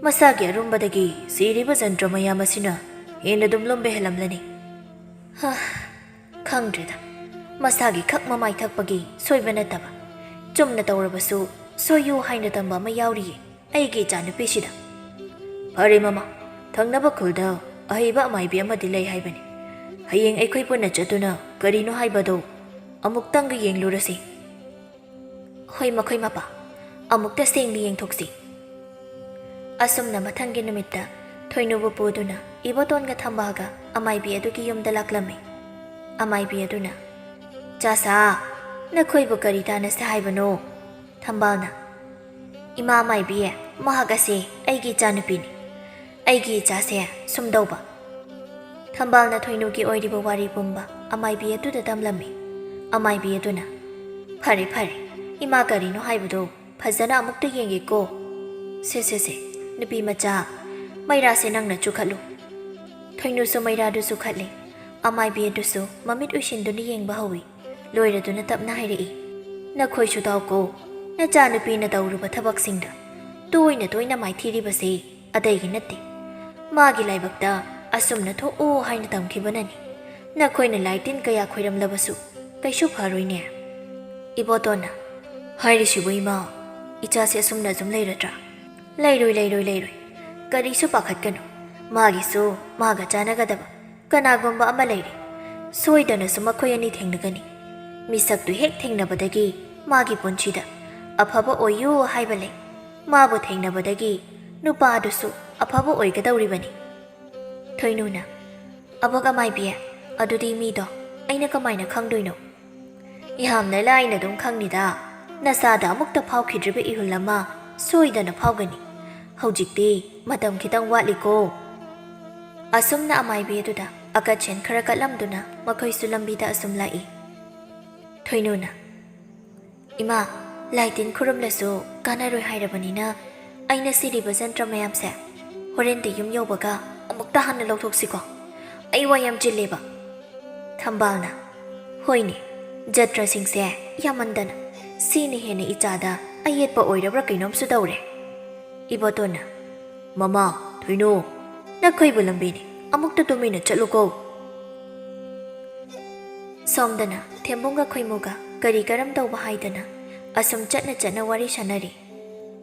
ꯃꯁꯥꯒꯤ ꯑꯔꯨꯝꯕꯗꯒꯤ ꯁꯤꯔꯤꯕ ꯖꯟꯇ꯭ꯔ ꯃꯌꯥꯝ ꯑꯁꯤꯅ ꯍꯦꯟꯅ ꯑꯗꯨꯝ ꯂꯨꯝꯕ ꯍꯦꯜꯂꯝꯂꯅꯤ꯫" ꯍꯥ, ꯈꯪꯗ꯭ꯔꯦꯗ꯫ ꯃꯁꯥꯒꯤ ꯈꯛ ꯃꯃꯥꯏ ꯊꯛꯄꯒꯤ ꯁꯣꯏꯕ ꯅꯠꯇꯕ, ꯆꯨꯝꯅ ꯇꯧꯔꯕꯁꯨ ꯁꯣꯏꯌꯨ ꯍꯥꯏꯅ ꯇꯝꯕ ꯑꯃ ꯌꯥꯎꯔꯤꯌꯦ ꯑꯩꯒꯤ ꯏꯆꯥꯅꯨꯄꯤꯁꯤꯗ꯫ "ꯐꯔꯦ ꯃꯃꯥ, ꯊꯪꯅꯕ ꯈꯨꯜꯗ ꯑꯍꯩꯕ ꯑꯃꯥꯏꯕꯤ ꯑꯃꯗꯤ ꯂꯩ ꯍꯥꯏꯕꯅꯤ꯫ ꯍꯌꯦꯡ ꯑꯩꯈꯣꯏ ꯄꯨꯟꯅ ꯆꯠꯇꯨꯅ ꯀꯔꯤꯅꯣ ꯍꯥꯏꯕꯗꯣ ꯑꯃꯨꯛꯇꯪꯒ ꯌꯦꯡꯂꯨꯔꯁꯤ꯫" "ꯍꯣꯏ ꯃꯈꯣꯏ ꯃꯄꯥ, ꯑꯃꯨꯛꯇ ꯁꯦꯡꯅ ꯌꯦꯡꯊꯣꯛꯁꯤ꯫" ꯑꯁꯨꯝꯅ ꯃꯊꯪꯒꯤ ꯅꯨꯃꯤꯠꯇ ꯊꯣꯏꯅꯨꯕꯨ ꯄꯨꯗꯨꯅ ꯏꯕꯣꯇꯣꯟꯒ ꯊꯝꯕꯥꯜꯒ ꯑꯃꯥꯏꯕꯤ ꯑꯗꯨꯒꯤ ꯌꯨꯝꯗ ꯂꯥꯛꯂꯝꯃꯤ꯫ ꯑꯃꯥꯏꯕꯤ ꯑꯗꯨꯅ, "ꯆꯥꯁꯥ, ꯅꯈꯣꯏꯕꯨ ꯀꯔꯤ ꯇꯥꯟꯅꯁꯦ ꯍꯥꯏꯕꯅꯣ?" ꯊꯝꯕꯥꯜꯅ, "ꯏꯃꯥ ꯑꯃꯥꯏꯕꯤ, ꯃꯍꯥꯛ ꯑꯁꯤ ꯑꯩꯒꯤ ꯏꯆꯥꯅꯨꯄꯤꯅꯤ꯫ ꯑꯩꯒꯤ ꯏꯆꯥꯁꯦ ꯁꯨꯝꯗꯧꯕ꯫" ꯊꯝꯕꯥꯜꯅ ꯊꯣꯏꯅꯨꯒꯤ ꯑꯣꯏꯔꯤꯕ ꯋꯥꯔꯤ ꯄꯨꯝꯕ ꯑꯃꯥꯏꯕꯤ ꯑꯗꯨꯗ ꯇꯝꯂꯝꯃꯤ꯫ ꯑꯃꯥꯏꯕꯤ ꯑꯗꯨꯅ, "ꯐꯔꯦ, ꯐꯔꯦ, ꯏꯃꯥ ꯀꯔꯤꯅꯣ ꯍꯥꯏꯕꯗꯣ ꯐꯖꯅ ꯑꯃꯨꯛꯇ ꯌꯦꯡꯒꯦꯀꯣ꯫ ꯁꯦ, ꯁꯦ, ꯁꯦ, ꯅꯨꯄꯤ ꯃꯆꯥ, ꯃꯩꯔꯥꯁꯦ ꯅꯪꯅ ꯆꯨꯈꯠꯂꯨ꯫" ꯊꯣꯏꯅꯨꯁꯨ ꯃꯩꯔꯥꯗꯨ ꯆꯨꯈꯠꯂꯦ꯫ ꯑꯃꯥꯏꯕꯤ ꯑꯗꯨꯁꯨ ꯃꯃꯤꯠ ꯎꯏꯁꯤꯟꯗꯨꯅ ꯌꯦꯡꯕ ꯍꯧꯏ꯫ ꯂꯣꯏꯔꯗꯨꯅ ꯇꯞꯅ ꯍꯥꯏꯔꯛꯏ, "ꯅꯈꯣꯏꯁꯨ ꯇꯥꯎꯀꯣ, ꯅꯆꯥꯅꯨꯄꯤꯅ ꯇꯧꯔꯨꯕ ꯊꯕꯛꯁꯤꯡꯗ ꯇꯣꯏꯅ ꯇꯣꯏꯅ ꯃꯥꯏꯊꯤꯔꯤꯕꯁꯤ ꯑꯇꯩꯒꯤ ꯅꯠꯇꯦ꯫ ꯃꯥꯒꯤ ꯂꯥꯏꯕꯛꯇ ꯑꯁꯨꯝꯅ ꯊꯣꯛꯎ ꯍꯥꯏꯅ ꯇꯝꯈꯤꯕꯅꯅꯤ꯫ ꯅꯈꯣꯏꯅ ꯂꯥꯏ ꯇꯤꯟ ꯀꯌꯥ ꯈꯣꯏꯔꯝꯂꯕꯁꯨ "ꯀꯩꯁꯨ ꯐꯔꯣꯏꯅꯦ?" ꯏꯕꯣꯇꯣꯟꯅ, "ꯍꯥꯏꯔꯤꯁꯤꯕꯨ ꯏꯃꯥ, ꯏꯆꯥꯁꯦ ꯑꯁꯨꯝꯅ ꯑꯗꯨꯝ ꯂꯩꯔꯗ꯭ꯔꯥ?" "ꯂꯩꯔꯣꯏ, ꯂꯩꯔꯣꯏ, ꯂꯩꯔꯣꯏ꯫ ꯀꯔꯤꯁꯨ ꯄꯥꯈꯠꯀꯅꯨ꯫ ꯃꯥꯒꯤꯁꯨ ꯃꯥꯒ ꯆꯥꯟꯅꯒꯗꯕ ꯀꯅꯥꯒꯨꯝꯕ ꯑꯃ ꯂꯩꯔꯦ꯫ ꯁꯣꯏꯗꯅꯁꯨ ꯃꯈꯣꯏ ꯑꯅꯤ ꯊꯦꯡꯅꯒꯅꯤ꯫ ꯃꯤꯁꯛꯇꯨ ꯍꯦꯛ ꯊꯦꯡꯅꯕꯗꯒꯤ ꯃꯥꯒꯤ ꯄꯨꯟꯁꯤꯗ ꯑꯐꯕ ꯑꯣꯏꯌꯨ ꯍꯥꯏꯕ ꯂꯩ꯫ ꯃꯥꯕꯨ ꯊꯦꯡꯅꯕꯗꯒꯤ ꯅꯨꯄꯥꯗꯨꯁꯨ ꯑꯐꯕ ꯑꯣꯏꯒꯗꯧꯔꯤꯕꯅꯤ꯫" ꯊꯣꯏꯅꯨꯅ, "ꯑꯕꯣꯛ ꯑꯃꯥꯏꯕꯤ, ꯑꯗꯨꯗꯤ ꯃꯤꯗꯣ ꯑꯩꯅ ꯀꯃꯥꯏꯅ ꯈꯪꯗꯣꯏꯅꯣ?" "ꯌꯥꯝꯅ ꯂꯥꯏꯅ ꯑꯗꯨꯝ ꯈꯪꯅꯤꯗ꯫ ꯅꯁꯥꯗ ꯑꯃꯨꯛꯇ ꯐꯥꯎꯈꯤꯗ꯭ꯔꯤꯕ ꯏꯍꯨꯜ ꯑꯃ ꯁꯣꯏꯗꯅ ꯐꯥꯎꯒꯅꯤ꯫ ꯍꯧꯖꯤꯛꯇꯤ ꯃꯇꯝ ꯈꯤꯇꯪ ꯋꯥꯠꯂꯤꯀꯣ꯫" ꯑꯁꯨꯝꯅ ꯑꯃꯥꯏꯕꯤ ꯑꯗꯨꯗ ꯑꯀꯠꯁꯦꯟ ꯈꯔ ꯀꯠꯂꯝꯗꯨꯅ ꯃꯈꯣꯏꯁꯨ ꯂꯝꯕꯤꯗ ꯑꯁꯨꯝ ꯂꯥꯛꯏ꯫ ꯊꯣꯏꯅꯨꯅ, "ꯏꯃꯥ, ꯂꯥꯏ ꯇꯤꯟ ꯈꯨꯔꯨꯝꯂꯁꯨ ꯀꯥꯟꯅꯔꯣꯏ ꯍꯥꯏꯔꯕꯅꯤꯅ, ꯑꯩꯅ ꯁꯤꯔꯤꯕ ꯖꯟꯇ꯭ꯔ ꯃꯌꯥꯝꯁꯦ ꯍꯣꯔꯦꯟꯗꯤ ꯌꯨꯝ ꯌꯧꯕꯒ ꯑꯃꯨꯛꯇ ꯍꯥꯟꯅ ꯂꯧꯊꯣꯛꯁꯤꯀꯣ꯫ ꯑꯩ ꯋꯥ ꯌꯥꯝ ꯆꯤꯜꯂꯦꯕ꯫" ꯊꯝꯕꯥꯜꯅ, "ꯍꯣꯏꯅꯦ, ꯖꯟꯇ꯭ꯔꯁꯤꯡꯁꯦ ꯌꯥꯝꯃꯟꯗꯅ ꯁꯤꯅ ꯍꯦꯟꯅ ꯏꯆꯥꯗ ꯑꯌꯦꯠꯄ ꯑꯣꯏꯔꯕ꯭ꯔꯥ ꯀꯩꯅꯣꯝꯁꯨ ꯇꯧꯔꯦ꯫" ꯏꯕꯣꯇꯣꯟꯅ, "ꯃꯃꯥ, ꯊꯣꯏꯅꯨ, ꯅꯈꯣꯏꯕꯨ ꯂꯝꯕꯤꯅꯤ, ꯑꯃꯨꯛꯇ ꯇꯨꯃꯤꯟꯅ ꯆꯠꯂꯨꯀꯣ꯫" ꯁꯣꯝꯗꯅ ꯊꯦꯝꯕꯨꯡꯒ ꯈꯣꯏꯃꯨꯒ ꯀꯔꯤ ꯀꯔꯝ ꯇꯧꯕ ꯍꯥꯏꯗꯅ ꯑꯁꯨꯝ ꯆꯠꯅ ꯆꯠꯅ ꯋꯥꯔꯤ ꯁꯥꯟꯅꯔꯤ꯫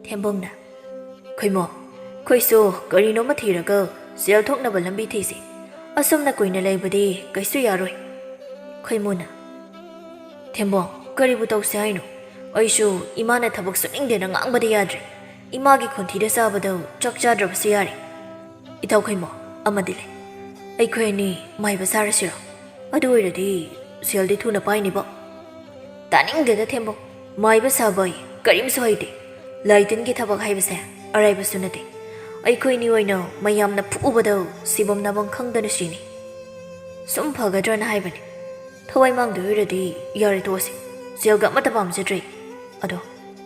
ꯊꯦꯝꯕꯨꯡꯅ, "ꯈꯣꯏꯃꯨ, ꯑꯩꯈꯣꯏꯁꯨ ꯀꯔꯤꯅꯣꯃ ꯊꯤꯔꯒ ꯁꯦꯜ ꯊꯣꯛꯅꯕ ꯂꯝꯕꯤ ꯊꯤꯁꯤ꯫ ꯑꯁꯨꯝꯅ ꯀꯨꯏꯅ ꯂꯩꯕꯗꯤ ꯀꯩꯁꯨ ꯌꯥꯔꯣꯏ꯫" ꯈꯣꯏꯃꯨꯅ, "ꯊꯦꯝꯕꯣꯡ, ꯀꯔꯤꯕꯨ ꯇꯧꯁꯦ ꯍꯥꯏꯅꯣ? ꯑꯩꯁꯨ ꯏꯃꯥꯅ ꯊꯕꯛ ꯁꯨꯅꯤꯡꯗꯦꯅ ꯉꯥꯡꯕꯗꯤ ꯌꯥꯗ꯭ꯔꯦ꯫ ꯏꯃꯥꯒꯤ ꯈꯣꯟꯊꯤꯗ ꯆꯥꯕꯗ ꯆꯥꯛ ꯆꯥꯗ꯭ꯔꯕꯁꯨ ꯌꯥꯔꯦ꯫ ꯏꯇꯥꯎ ꯈꯣꯏꯃꯣ, ꯑꯃꯗꯤ ꯂꯩ꯫ ꯑꯩꯈꯣꯏ ꯑꯅꯤ ꯃꯥꯏꯕ ꯁꯥꯔꯁꯤꯔꯣ? ꯑꯗꯨ ꯑꯣꯏꯔꯗꯤ ꯁꯦꯜꯗꯤ ꯊꯨꯅ ꯄꯥꯏꯅꯤꯕꯣ꯫" "ꯇꯥꯅꯤꯡꯗꯦꯗ ꯊꯦꯝꯕꯣꯡ, ꯃꯥꯏꯕ ꯁꯥꯕ ꯑꯩ ꯀꯔꯤꯝꯁꯨ ꯍꯩꯇꯦ꯫ ꯂꯥꯏ ꯇꯤꯟꯒꯤ ꯊꯕꯛ ꯍꯥꯏꯕꯁꯦ ꯑꯔꯥꯏꯕꯁꯨ ꯅꯠꯇꯦ꯫ ꯑꯩꯈꯣꯏ ꯑꯅꯤ ꯑꯣꯏꯅ ꯃꯌꯥꯝꯅ ꯐꯨꯕꯗ ꯁꯤꯐꯝ ꯅꯥꯐꯝ ꯈꯪꯗꯅ ꯁꯤꯅꯤ꯫ ꯁꯨꯝ ꯐꯒꯗ꯭ꯔꯅ ꯍꯥꯏꯕꯅꯤ꯫ ꯊꯋꯥꯏ ꯃꯥꯡꯗꯣꯏ ꯑꯣꯏꯔꯗꯤ ꯌꯥꯔꯦ, ꯇꯣꯛꯑꯁꯤ꯫ ꯁꯦꯜꯒ ꯑꯃꯠꯇ ꯄꯥꯝꯖꯗ꯭ꯔꯦ꯫ ꯑꯗꯣ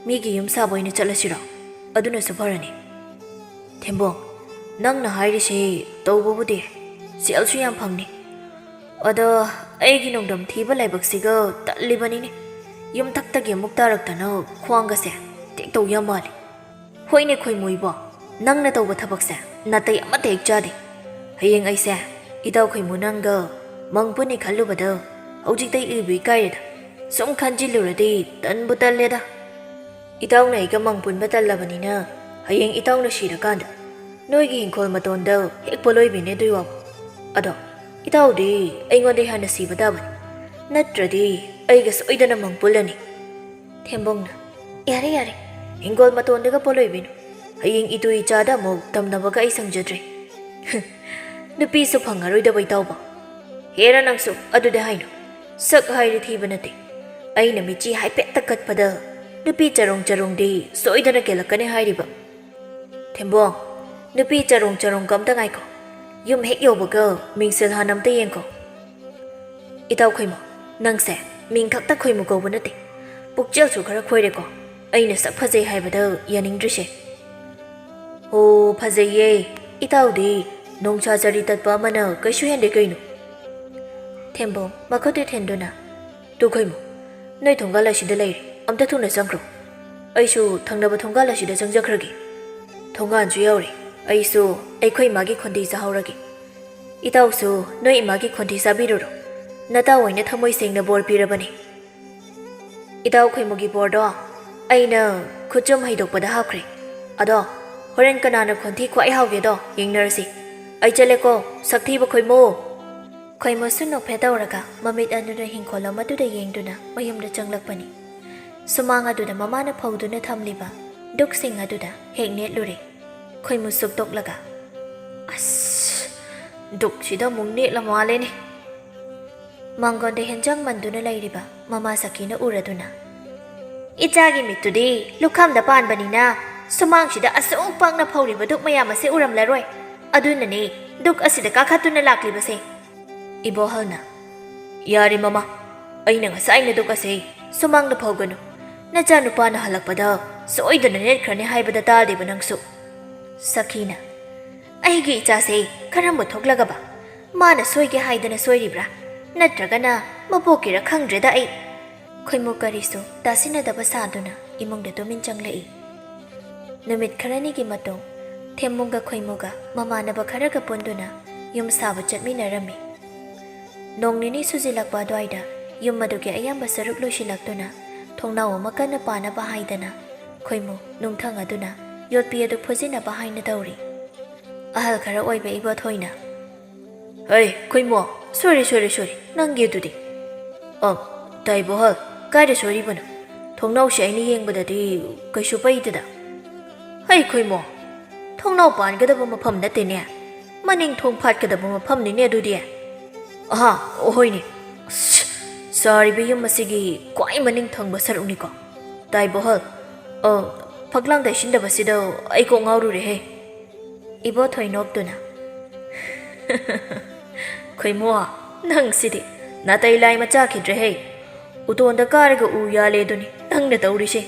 ꯃꯤꯒꯤ ꯌꯨꯝ ꯁꯥꯕ ꯑꯣꯏꯅ ꯆꯠꯂꯁꯤꯔꯣ? ꯑꯗꯨꯅꯁꯨ ꯐꯔꯅꯤ꯫" "ꯊꯦꯝꯕꯣꯡ, ꯅꯪꯅ ꯍꯥꯏꯔꯤꯁꯤ ꯇꯧꯕꯕꯨꯗꯤ ꯁꯦꯜꯁꯨ ꯌꯥꯝ ꯐꯪꯅꯤ꯫ ꯑꯗꯣ ꯑꯩꯒꯤ ꯅꯣꯡꯗꯝ ꯊꯤꯕ ꯂꯥꯏꯕꯛꯁꯤꯒ ꯇꯜꯂꯤꯕꯅꯤꯅꯦ꯫ ꯌꯨꯝꯊꯛꯇꯒꯤ ꯑꯃꯨꯛ ꯇꯥꯔꯛꯇꯅ ꯈ꯭ꯋꯥꯡꯒꯁꯦ ꯇꯦꯛꯇꯧ ꯌꯥꯝ ꯃꯥꯜꯂꯤ꯫" "ꯍꯣꯏꯅꯦ ꯈꯣꯏꯃꯨ ꯏꯕꯣ, ꯅꯪꯅ ꯇꯧꯕ ꯊꯕꯛꯁꯦ ꯅꯥꯇꯩ ꯑꯃꯠꯇ ꯍꯦꯛ ꯆꯥꯗꯦ꯫ ꯍꯌꯦꯡ ꯑꯩꯁꯦ ꯏꯇꯥꯎ ꯈꯣꯏꯃꯨ ꯅꯪꯒ ꯃꯪ ꯄꯨꯟꯅꯤ ꯈꯜꯂꯨꯕꯗ ꯍꯧꯖꯤꯛꯇꯩ ꯏꯕꯨ ꯏꯀꯥꯏꯔꯦꯗ꯫ ꯁꯨꯝ ꯈꯟꯖꯤꯜꯂꯨꯔꯗꯤ ꯇꯟꯕꯨ ꯇꯜꯂꯦꯗ꯫ ꯏꯇꯥꯎꯅ ꯑꯩꯒ ꯃꯪ ꯄꯨꯟꯕ ꯇꯜꯂꯕꯅꯤꯅ ꯍꯌꯦꯡ ꯏꯇꯥꯎꯅ ꯁꯤꯔꯀꯥꯟꯗ ꯅꯣꯏꯒꯤ ꯍꯤꯡꯈꯣꯜ ꯃꯇꯣꯟꯗ ꯍꯦꯛ ꯄꯣꯂꯣꯏꯕꯤꯅꯦ ꯑꯗꯨꯏ ꯋꯥꯕꯨ꯫ ꯑꯗꯣ ꯏꯇꯥꯎꯗꯤ ꯑꯩꯉꯣꯟꯗꯩ ꯍꯥꯟꯅ ꯁꯤꯕ ꯇꯥꯕꯅꯤ, ꯅꯠꯇ꯭ꯔꯗꯤ ꯑꯩꯒ ꯁꯣꯏꯗꯅ ꯃꯪ ꯄꯨꯜꯂꯅꯤ꯫ ꯊꯦꯝꯕꯣꯡꯅ, "ꯌꯥꯔꯦ ꯌꯥꯔꯦ, ꯍꯤꯡꯒꯣꯜ ꯃꯇꯣꯟꯗꯒ ꯄꯣꯂꯣꯏꯕꯤꯅꯨ꯫ ꯍꯌꯦꯡ ꯏꯇꯨ ꯏꯆꯥꯗ ꯑꯃꯨꯛ ꯇꯝꯅꯕꯒ ꯑꯩ ꯁꯪꯖꯗ꯭ꯔꯦ꯫ ꯅꯨꯄꯤꯁꯨ ꯐꯪꯉꯔꯣꯏꯗꯕ ꯏꯇꯥꯎꯕ꯫ ꯍꯦꯔꯥ ꯅꯪꯁꯨ ꯑꯗꯨꯗꯤ ꯍꯥꯏꯅꯨ꯫ ꯁꯛ ꯍꯥꯏꯔꯦ ꯊꯤꯕ ꯅꯠꯇꯦ꯫ ꯑꯩꯅ ꯃꯤꯠꯆꯤ ꯍꯥꯏꯐꯦꯠꯇ ꯀꯠꯄꯗ ꯅꯨꯄꯤ ꯆꯔꯣꯡ ꯆꯔꯣꯡꯗꯤ ꯁꯣꯏꯗꯅ ꯀꯦꯜꯂꯛꯀꯅꯤ ꯍꯥꯏꯔꯤꯕ꯫ ꯊꯦꯝꯕꯣꯡ, ꯅꯨꯄꯤ ꯆꯔꯣꯡ ꯆꯔꯣꯡꯒ ꯑꯝꯇ ꯉꯥꯏꯈꯣ꯫ ꯌꯨꯝ ꯍꯦꯛ ꯌꯧꯕꯒ ꯃꯤꯡꯁꯦꯜ ꯍꯥꯟꯅ ꯑꯝꯇ ꯌꯦꯡꯈꯣ꯫ ꯏꯇꯥꯎ ꯈꯣꯏꯃꯣ, ꯅꯪꯁꯦ ꯃꯤꯡ ꯈꯛꯇ ꯈꯣꯏꯃꯨ ꯀꯧꯕ ꯅꯠꯇꯦ, ꯄꯨꯛꯆꯦꯜꯁꯨ ꯈꯔ ꯈꯣꯏꯔꯦꯀꯣ꯫ ꯑꯩꯅ ꯁꯛ ꯐꯖꯩ ꯍꯥꯏꯕꯗ ꯌꯥꯅꯤꯡꯗ꯭ꯔꯤꯁꯦ꯫ ꯑꯣ, ꯐꯖꯩꯌꯦ꯫ ꯏꯇꯥꯎꯗꯤ ꯅꯣꯡꯁꯥ ꯆꯔꯤ ꯇꯠꯄ ꯑꯃꯅ ꯀꯩꯁꯨ ꯍꯦꯟꯗꯦ ꯀꯩꯅꯣ꯫ ꯊꯦꯝꯕꯣꯡ ꯃꯈꯨꯠꯇꯨ ꯊꯦꯟꯗꯨꯅ, "ꯇꯨ ꯈꯣꯏꯃꯨ, ꯅꯣꯏ ꯊꯣꯡꯒꯥꯜ ꯑꯁꯤꯗ ꯂꯩꯔꯦ, ꯑꯝꯇ ꯊꯨꯅ ꯆꯪꯈ꯭ꯔꯣ꯫ ꯑꯩꯁꯨ ꯊꯪꯅꯕ ꯊꯣꯡꯒꯥꯜ ꯑꯁꯤꯗ ꯆꯪꯖꯈ꯭ꯔꯒꯦ꯫ ꯊꯣꯡꯒꯥꯟꯁꯨ ꯌꯧꯔꯦ, ꯑꯩꯁꯨ ꯑꯩꯈꯣꯏ ꯏꯃꯥꯒꯤ ꯈꯣꯟꯊꯤ ꯆꯥꯍꯧꯔꯒꯦ꯫ ꯏꯇꯥꯎꯁꯨ ꯅꯣꯏ ꯏꯃꯥꯒꯤ ꯈꯣꯟꯊꯤ ꯆꯥꯕꯤꯔꯨꯔꯣ꯫ ꯅꯇꯥꯎ ꯑꯣꯏꯅ ꯊꯃꯣꯏ ꯁꯦꯡꯅ ꯕꯣꯔ ꯄꯤꯔꯕꯅꯤ꯫ ꯏꯇꯥꯎ ꯈꯣꯏꯃꯨꯒꯤ ꯕꯣꯔꯗꯣ ꯑꯩꯅ ꯈꯨꯠꯆꯨꯝ ꯍꯩꯗꯣꯛꯄꯗ ꯍꯥꯞꯈ꯭ꯔꯦ꯫ ꯑꯗꯣ ꯍꯣꯔꯦꯟ ꯀꯅꯥꯅ ꯈꯣꯟꯊꯤ ꯈ꯭ꯋꯥꯏ ꯍꯥꯎꯒꯦꯗꯣ ꯌꯦꯡꯅꯔꯁꯤ꯫ ꯑꯩ ꯆꯠꯂꯦꯀꯣ, ꯁꯛꯊꯤꯕ ꯈꯣꯏꯃꯨ!" ꯈꯣꯏꯃꯨꯁꯨ ꯅꯣꯛꯐꯦꯠ ꯇꯧꯔꯒ ꯃꯃꯤꯠ ꯑꯗꯨꯗ ꯍꯤꯡꯈꯣꯜ ꯑꯃꯗꯨꯗ ꯌꯦꯡꯗꯨꯅ ꯃꯌꯨꯝꯗ ꯆꯪꯂꯛꯄꯅꯤ꯫ ꯁꯨꯃꯥꯡ ꯑꯗꯨꯗ ꯃꯃꯥꯅ ꯐꯧꯗꯨꯅ ꯊꯝꯂꯤꯕ ꯗꯨꯛꯁꯤꯡ ꯑꯗꯨꯗ ꯍꯦꯛ ꯅꯦꯠꯂꯨꯔꯦ꯫ ꯈꯣꯏꯃꯨ ꯁꯨꯛꯇꯣꯛꯂꯒ, "ꯑꯁ, ꯗꯨꯛꯁꯤꯗ ꯑꯃꯨꯛ ꯅꯦꯠꯂ ꯃꯥꯜꯂꯦꯅꯦ!" ꯃꯥꯡꯒꯣꯟꯗ ꯍꯦꯟꯖꯥꯡ ꯃꯟꯗꯨꯅ ꯂꯩꯔꯤꯕ ꯃꯃꯥ ꯁꯈꯤꯅ ꯎꯔꯗꯨꯅ, "ꯏꯆꯥꯒꯤ ꯃꯤꯠꯇꯨꯗꯤ ꯂꯨꯈꯝꯗ ꯄꯥꯟꯕꯅꯤꯅ ꯁꯨꯃꯥꯡꯁꯤꯗ ꯑꯁꯨꯛ ꯄꯥꯛꯅ ꯐꯧꯔꯤꯕ ꯗꯨꯛ ꯃꯌꯥꯝ ꯑꯁꯦ ꯎꯔꯝꯂꯔꯣꯏ꯫ ꯑꯗꯨꯅꯅꯦ ꯗꯨꯛ ꯑꯁꯤꯗ ꯀꯥꯈꯠꯇꯨꯅ ꯂꯥꯛꯂꯤꯕꯁꯦ꯫" ꯏꯕꯣꯍꯜꯅ, "ꯌꯥꯔꯦ ꯃꯃꯥ, ꯑꯩꯅ ꯉꯁꯥꯏꯅ ꯗꯨꯛ ꯑꯁꯦ ꯁꯨꯃꯥꯡꯗ ꯐꯧꯒꯅꯨ, ꯅꯆꯥꯅꯨꯄꯥꯅ ꯍꯜꯂꯛꯄꯗ ꯁꯣꯏꯗꯅ ꯅꯦꯠꯈ꯭ꯔꯅꯤ ꯍꯥꯏꯕꯗ ꯇꯥꯗꯦꯕ ꯅꯪꯁꯨ꯫" ꯁꯈꯤꯅ, "ꯑꯩꯒꯤ ꯏꯆꯥꯁꯦ ꯈꯔ ꯃꯨꯊꯣꯛꯂꯒꯕ ꯃꯥꯅ ꯁꯣꯏꯒꯦ ꯍꯥꯏꯗꯅ ꯁꯣꯏꯔꯤꯕ꯭ꯔꯥ, ꯅꯠꯇ꯭ꯔꯒꯅ ꯃꯄꯣꯛꯀꯤꯔ ꯈꯪꯗ꯭ꯔꯦꯗ ꯑꯩ꯫" ꯈꯣꯏꯃꯨ ꯀꯔꯤꯁꯨ ꯇꯥꯁꯤꯟꯅꯗꯕ ꯁꯥꯗꯨꯅ ꯏꯃꯨꯡꯗ ꯇꯨꯃꯤꯟ ꯆꯪꯂꯛꯏ꯫ ꯅꯨꯃꯤꯠ ꯈꯔꯅꯤꯒꯤ ꯃꯇꯨꯡ ꯊꯦꯝꯃꯨꯒ ꯈꯣꯏꯃꯨꯒ ꯃꯃꯥꯟꯅꯕ ꯈꯔꯒ ꯄꯨꯟꯗꯨꯅ ꯌꯨꯝ ꯁꯥꯕ ꯆꯠꯃꯤꯟꯅꯔꯝꯃꯤ꯫ ꯅꯣꯡ ꯅꯤꯅꯤ ꯁꯨꯖꯤꯜꯂꯛꯄ ꯑꯗꯨꯋꯥꯏꯗ ꯌꯨꯝ ꯑꯗꯨꯒꯤ ꯑꯌꯥꯝꯕ ꯁꯔꯨꯛ ꯂꯣꯏꯁꯤꯜꯂꯛꯇꯨꯅ ꯊꯣꯡꯅꯥꯎ ꯑꯃ ꯀꯟꯅ ꯄꯥꯅꯕ ꯍꯥꯏꯗꯅ ꯈꯣꯏꯃꯨ ꯅꯨꯡꯊꯪ ꯑꯗꯨꯅ ꯌꯣꯠꯄꯤ ꯑꯗꯨ ꯐꯨꯖꯤꯟꯅꯕ ꯍꯥꯏꯅ ꯇꯧꯔꯤ꯫ ꯑꯍꯜ ꯈꯔ ꯑꯣꯏꯕ ꯏꯕꯣꯊꯣꯏꯅ, "ꯍꯩ, ꯈꯣꯏꯃꯨ, ꯁꯣꯏꯔꯦ, ꯁꯣꯏꯔꯦ, ꯁꯣꯏꯔꯦ, ꯅꯪꯒꯤ ꯑꯗꯨꯗꯤ꯫ ꯑ, ꯇꯥꯏꯕꯣꯍꯜ, ꯀꯥꯏꯗ ꯁꯣꯏꯔꯤꯕꯅꯣ? ꯊꯣꯡꯅꯥꯎꯁꯦ ꯑꯩꯅ ꯌꯦꯡꯕꯗꯗꯤ ꯀꯩꯁꯨ ꯄꯩꯗꯦꯗ꯫ ꯍꯩ, ꯈꯣꯏꯃꯨ, ꯊꯣꯡꯅꯥꯎ ꯄꯥꯟꯒꯗꯕ ꯃꯐꯝ ꯅꯠꯇꯦꯅꯦ, ꯃꯅꯤꯡ ꯊꯣꯡ ꯐꯥꯠꯀꯗꯕ ꯃꯐꯝꯅꯤꯅꯦ ꯑꯗꯨꯗꯤ꯫ ꯑꯍꯥ, ꯑꯣꯍꯣꯏꯅꯦ꯫ ꯑꯁ, ꯆꯥꯔꯤꯕ ꯌꯨꯝ ꯑꯁꯤꯒꯤ ꯈ꯭ꯋꯥꯏ ꯃꯅꯤꯡ ꯊꯪꯕ ꯁꯔꯨꯛꯅꯤꯀꯣ꯫ ꯇꯥꯏꯕꯣꯍꯜ, ꯑ, ꯐꯛꯂꯥꯡ ꯇꯩꯁꯤꯟꯗꯕꯁꯤꯗ ꯑꯩ ꯀꯣꯛ ꯉꯥꯎꯔꯨꯔꯦꯍꯦ꯫" ꯏꯕꯣꯊꯣꯏ ꯅꯣꯛꯇꯨꯅ, "ꯈꯣꯏꯃꯨ, ꯅꯪꯁꯤꯗꯤ ꯅꯥꯇꯩ ꯂꯥꯏ ꯃꯆꯥꯈꯤꯗ꯭ꯔꯦꯍꯦ꯫ ꯎꯇꯣꯟꯗ ꯀꯥꯔꯒ ꯎ ꯌꯥꯜꯂꯦ ꯑꯗꯨꯅꯤ ꯅꯪꯅ ꯇꯧꯔꯤꯁꯦ꯫"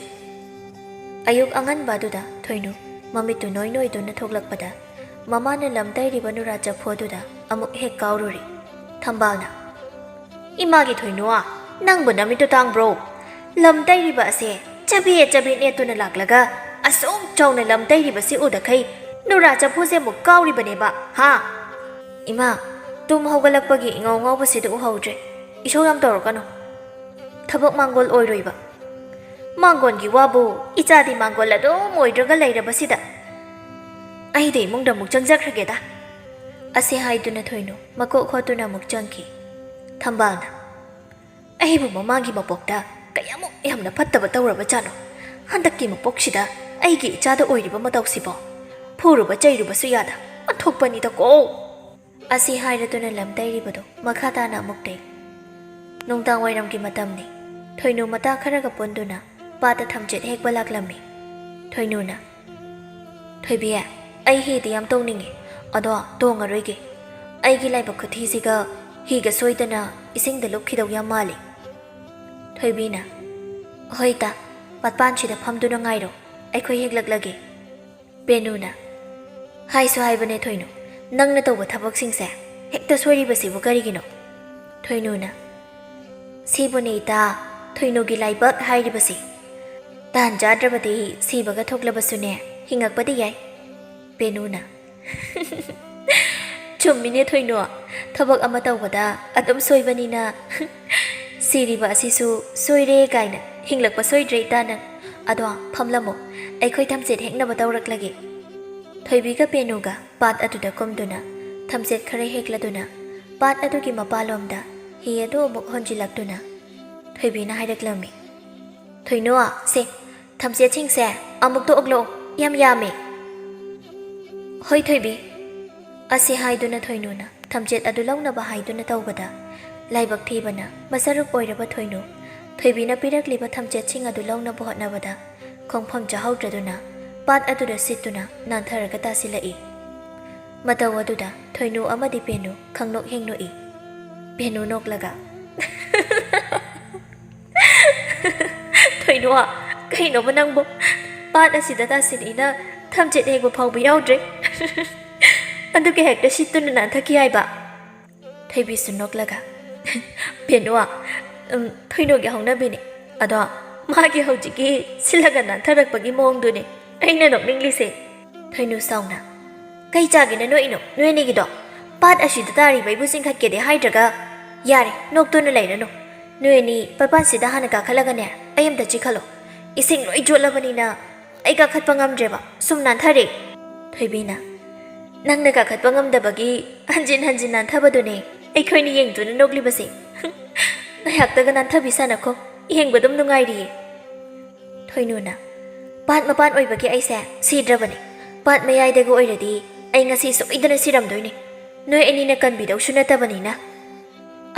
ꯑꯌꯨꯛ ꯑꯉꯟꯕ ꯑꯗꯨꯗ ꯊꯣꯏꯅꯨ ꯃꯃꯤꯠꯇꯨ ꯅꯣꯏ ꯅꯣꯏꯗꯨꯅ ꯊꯣꯛꯂꯛꯄꯗ ꯃꯃꯥꯅ ꯂꯝ ꯇꯩꯔꯤꯕ ꯅꯨꯔꯥ ꯆꯐꯨ ꯑꯗꯨꯗ ꯑꯃꯨꯛ ꯍꯦꯛ ꯀꯥꯎꯔꯨꯔꯦ꯫ ꯊꯝꯕꯥꯜꯅ, "ꯏꯃꯥꯒꯤ ꯊꯣꯏꯅꯨ, ꯅꯪꯕꯨ ꯅꯃꯤꯠꯇꯨ ꯇꯥꯡꯕ꯭ꯔꯣ? ꯂꯝ ꯇꯩꯔꯤꯕ ꯑꯁꯦ ꯆꯕꯦꯠ ꯆꯕꯦꯠ ꯅꯦꯠꯇꯨꯅ ꯂꯥꯛꯂꯒ ꯑꯁꯨꯛ ꯆꯥꯎꯅ ꯂꯝ ꯇꯩꯔꯤꯕꯁꯤ ꯎꯗꯈꯩ ꯅꯨꯔꯥ ꯆꯐꯨꯁꯦ ꯑꯃꯨꯛ ꯀꯥꯎꯔꯤꯕꯅꯦꯕ, ꯍꯥ?" "ꯏꯃꯥ, ꯇꯨꯝ ꯍꯧꯒꯠꯂꯛꯄꯒꯤ ꯏꯉꯥꯎ ꯉꯥꯎꯕꯁꯤꯗ ꯎꯍꯧꯗ꯭ꯔꯦ꯫ ꯏꯁꯧ ꯌꯥꯝ ꯇꯧꯔꯛꯀꯅꯨ꯫ ꯊꯕꯛ ꯃꯥꯡꯒꯣꯜ ꯑꯣꯏꯔꯣꯏꯕ꯫ ꯃꯥꯡꯒꯣꯟꯒꯤ ꯋꯥꯕꯨ, ꯏꯆꯥꯗꯤ ꯃꯥꯡꯒꯣꯜ ꯑꯗꯨꯝ ꯑꯣꯏꯗ꯭ꯔꯒ ꯂꯩꯔꯕꯁꯤꯗ꯫ ꯑꯩꯗꯤ ꯏꯃꯨꯡꯗ ꯑꯃꯨꯛ ꯆꯪꯖꯈ꯭ꯔꯒꯦꯗ꯫" ꯑꯁꯤ ꯍꯥꯏꯗꯨꯅ ꯊꯣꯏꯅꯨ ꯃꯀꯣꯛ ꯍꯣꯠꯇꯨꯅ ꯑꯃꯨꯛ ꯆꯪꯈꯤ꯫ ꯊꯝꯕꯥꯜꯅ, "ꯑꯩꯕꯨ ꯃꯃꯥꯒꯤ ꯃꯄꯣꯛꯇ ꯀꯌꯥꯃꯨꯛ ꯌꯥꯝꯅ ꯐꯠꯇꯕ ꯇꯧꯔꯕꯖꯥꯠꯅꯣ? ꯍꯟꯗꯛꯀꯤ ꯃꯄꯣꯛꯁꯤꯗ ꯑꯩꯒꯤ ꯏꯆꯥꯗ ꯑꯣꯏꯔꯤꯕ ꯃꯇꯧꯁꯤꯕꯣ? ꯐꯨꯔꯨꯕ ꯆꯩꯔꯨꯕꯁꯨ ꯌꯥꯗ ꯑꯣꯟꯊꯣꯛꯄꯅꯤꯗꯀꯣ!" ꯑꯁꯤ ꯍꯥꯏꯔꯗꯨꯅ ꯂꯝ ꯇꯩꯔꯤꯕꯗꯨ ꯃꯈꯥ ꯇꯥꯅ ꯑꯃꯨꯛ ꯇꯩ꯫ ꯅꯨꯡꯗꯥꯡ ꯋꯥꯏꯔꯝꯒꯤ ꯃꯇꯝꯅꯤ꯫ ꯊꯣꯏꯅꯨ ꯃꯇꯥ ꯈꯔꯒ ꯄꯨꯟꯗꯨꯅ ꯄꯥꯠꯇ ꯊꯝꯆꯦꯠ ꯍꯦꯛꯄ ꯂꯥꯛꯂꯝꯃꯤ꯫ ꯊꯣꯏꯅꯨꯅ, "ꯊꯣꯏꯕꯤ, ꯑꯩ ꯍꯤꯗꯤ ꯌꯥꯝ ꯇꯣꯡꯅꯤꯡꯉꯤ, ꯑꯗꯣ ꯇꯣꯡꯉꯔꯣꯏꯒꯦ꯫ ꯑꯩꯒꯤ ꯂꯥꯏꯕꯛ ꯈꯨꯊꯤꯁꯤꯒ ꯍꯤꯒ ꯁꯣꯏꯗꯅ ꯏꯁꯤꯡꯗ ꯂꯨꯞꯈꯤꯗꯧ ꯌꯥꯝ ꯃꯥꯜꯂꯤ꯫" ꯊꯣꯏꯕꯤꯅ, "ꯍꯣꯏ ꯇꯥ, ꯃꯄꯥꯟꯁꯤꯗ ꯐꯝꯗꯨꯅ ꯉꯥꯏꯔꯣ, ꯑꯩꯈꯣꯏ ꯍꯦꯛꯂꯛꯂꯒꯦ꯫" ꯄꯦꯅꯨꯅ, "ꯍꯥꯏꯁꯨ ꯍꯥꯏꯕꯅꯦ ꯊꯣꯏꯅꯨ, ꯅꯪꯅ ꯇꯧꯕ ꯊꯕꯛꯁꯤꯡꯁꯦ ꯍꯦꯛꯇ ꯁꯣꯏꯔꯤꯕꯁꯤꯕꯨ ꯀꯔꯤꯒꯤꯅꯣ?" ꯊꯣꯏꯅꯨꯅ, "ꯁꯤꯕꯨꯅꯦ ꯏꯇꯥ, ꯊꯣꯏꯅꯨꯒꯤ ꯂꯥꯏꯕꯛ ꯍꯥꯏꯔꯤꯕꯁꯦ꯫ ꯇꯥꯟ ꯆꯥꯗ꯭ꯔꯕꯗꯤ ꯁꯤꯕꯒ ꯊꯣꯛꯂꯕꯁꯨꯅꯦ, ꯍꯤꯡꯉꯛꯄꯗꯤ ꯌꯥꯏ꯫" ꯄꯦꯅꯨꯅ, ꯆꯨꯝꯃꯤꯅꯦ ꯊꯣꯏꯅꯨ, ꯊꯕꯛ ꯑꯃ ꯇꯧꯕꯗ ꯑꯗꯨꯝ ꯁꯣꯏꯕꯅꯤꯅ꯫ ꯁꯤꯔꯤꯕ ꯑꯁꯤꯁꯨ ꯁꯣꯏꯔꯦ ꯀꯥꯏꯅ ꯍꯤꯡꯂꯛꯄ ꯁꯣꯏꯗ꯭ꯔꯦ ꯏꯇꯥ ꯅꯪ꯫ ꯑꯗꯣ ꯐꯝꯂꯝꯃꯣ, ꯑꯩꯈꯣꯏ ꯊꯝꯆꯦꯠ ꯍꯦꯛꯅꯕ ꯇꯧꯔꯛꯂꯒꯦ꯫ ꯊꯣꯏꯕꯤꯒ ꯄꯦꯅꯨꯒ ꯄꯥꯠ ꯑꯗꯨꯗ ꯀꯨꯝꯗꯨꯅ ꯊꯝꯆꯦꯠ ꯈꯔ ꯍꯦꯛꯂꯗꯨꯅ ꯄꯥꯠ ꯑꯗꯨꯒꯤ ꯃꯄꯥꯂꯣꯝꯗ ꯍꯤ ꯑꯗꯨ ꯑꯃꯨꯛ ꯍꯣꯟꯖꯤꯜꯂꯛꯇꯨꯅ ꯊꯣꯏꯕꯤꯅ ꯍꯥꯏꯔꯛꯂꯝꯃꯤ, "ꯊꯣꯏꯅꯨ, ꯁꯦ, ꯊꯝꯆꯦꯠꯁꯤꯡꯁꯦ ꯑꯃꯨꯛꯇ ꯑꯣꯛꯂꯛꯑꯣ, ꯌꯥꯝ ꯌꯥꯝꯃꯦ꯫" "ꯍꯣꯏ ꯊꯣꯏꯕꯤ," ꯑꯁꯤ ꯍꯥꯏꯗꯨꯅ ꯊꯣꯏꯅꯨꯅ ꯊꯝꯆꯦꯠ ꯑꯗꯨ ꯂꯧꯅꯕ ꯍꯥꯏꯗꯨꯅ ꯇꯧꯕꯗ, ꯂꯥꯏꯕꯛ ꯊꯤꯕꯅ ꯃꯁꯔꯨꯛ ꯑꯣꯏꯔꯕ ꯊꯣꯏꯅꯨ ꯊꯣꯏꯕꯤꯅ ꯄꯤꯔꯛꯂꯤꯕ ꯊꯝꯆꯦꯠꯁꯤꯡ ꯑꯗꯨ ꯂꯧꯅꯕ ꯍꯣꯠꯅꯕꯗ ꯈꯣꯡꯐꯝ ꯆꯥꯍꯧꯗ꯭ꯔꯗꯨꯅ ꯄꯥꯠ ꯑꯗꯨꯗ ꯁꯤꯠꯇꯨꯅ ꯅꯥꯟꯊꯔꯒ ꯇꯥꯁꯤꯜꯂꯛꯏ꯫ ꯃꯇꯧ ꯑꯗꯨꯗ ꯊꯣꯏꯅꯨ ꯑꯃꯗꯤ ꯄꯦꯅꯨ ꯈꯪꯅꯣꯛ ꯍꯦꯛ ꯅꯣꯛꯏ꯫ ꯄꯦꯅꯨ ꯅꯣꯛꯂꯒ, "ꯊꯣꯏꯅꯨ, ꯀꯩꯅꯣꯕ ꯅꯪꯕꯨ? ꯄꯥꯠ ꯑꯁꯤꯗ ꯇꯥꯁꯤꯜꯂꯛꯏꯅ ꯊꯝꯆꯦꯠ ꯍꯦꯛꯄ ꯐꯥꯎꯕ ꯌꯥꯎꯗ꯭ꯔꯦ꯫ ꯑꯗꯨꯒ ꯍꯦꯛꯇ ꯁꯤꯠꯇꯨꯅ ꯅꯥꯟꯊꯈꯤ ꯍꯥꯏꯕ?" ꯊꯣꯏꯕꯤꯁꯨ ꯅꯣꯛꯂꯒ, "ꯄꯦꯅꯨ, ꯎꯝ, ꯊꯣꯏꯅꯨꯒꯤ ꯍꯧꯅꯕꯤꯅꯤ꯫ ꯑꯗꯣ ꯃꯥꯒꯤ ꯍꯧꯖꯤꯛꯀꯤ ꯁꯤꯜꯂꯒ ꯅꯥꯟꯊꯔꯛꯄꯒꯤ ꯃꯑꯣꯡꯗꯨꯅꯤ ꯑꯩꯅ ꯅꯣꯛꯅꯤꯡꯂꯤꯁꯦ꯫" ꯊꯣꯏꯅꯨ ꯁꯥꯎꯅ, "ꯀꯩ ꯆꯥꯒꯦꯅ ꯅꯣꯛꯏꯅꯣ ꯅꯣꯏ ꯑꯅꯤꯒꯤꯗꯣ? ꯄꯥꯠ ꯑꯁꯤꯗ ꯇꯥꯔꯤꯕ ꯑꯩꯕꯨ ꯆꯤꯡꯈꯠꯀꯦꯗꯤ ꯍꯥꯏꯗ꯭ꯔꯒ? ꯌꯥꯔꯦ, ꯅꯣꯛꯇꯨꯅ ꯂꯩꯔꯅꯨ꯫ ꯅꯣꯏ ꯑꯅꯤ ꯄꯥꯠꯁꯤꯗ ꯍꯥꯟꯅ ꯀꯥꯈꯠꯂꯒꯅꯦ, ꯑꯩ ꯑꯝꯇ ꯆꯤꯛꯍꯜꯂꯣ꯫ ꯏꯁꯤꯡ ꯂꯣꯏ ꯆꯣꯠꯂꯕꯅꯤꯅ ꯑꯩ ꯀꯥꯈꯠꯄ ꯉꯝꯗ꯭ꯔꯦꯕ, ꯁꯨꯝ ꯅꯥꯟꯊꯔꯦ꯫" ꯊꯣꯏꯕꯤꯅ, "ꯅꯪꯅ ꯀꯥꯈꯠꯄ ꯉꯝꯗꯕꯒꯤ ꯍꯟꯖꯤꯟ ꯍꯟꯖꯤꯟ ꯅꯥꯟꯊꯕꯗꯨꯅꯦ ꯑꯩꯈꯣꯏꯅ ꯌꯦꯡꯗꯨꯅ ꯅꯣꯛꯂꯤꯕꯁꯦ꯫ ꯉꯥꯏꯍꯥꯛꯇꯒ ꯅꯥꯟꯊꯕꯤ ꯁꯥꯟꯅꯈꯣ, ꯌꯦꯡꯕ ꯑꯗꯨꯝ ꯅꯨꯡꯉꯥꯏꯔꯤꯌꯦ꯫" ꯊꯣꯏꯅꯨꯅ, "ꯄꯥꯠ ꯃꯄꯥꯟ ꯑꯣꯏꯕꯒꯤ ꯑꯩꯁꯦ ꯁꯤꯗ꯭ꯔꯕꯅꯦ꯫ ꯄꯥꯠ ꯃꯌꯥꯏꯗꯒ ꯑꯣꯏꯔꯗꯤ ꯑꯩ ꯉꯁꯤ ꯁꯣꯏꯗꯅ ꯁꯤꯔꯝꯗꯣꯏꯅꯦ, ꯅꯣꯏ ꯑꯅꯤꯅ ꯀꯟꯕꯤꯗꯧꯁꯨ ꯅꯠꯇꯕꯅꯤꯅ꯫"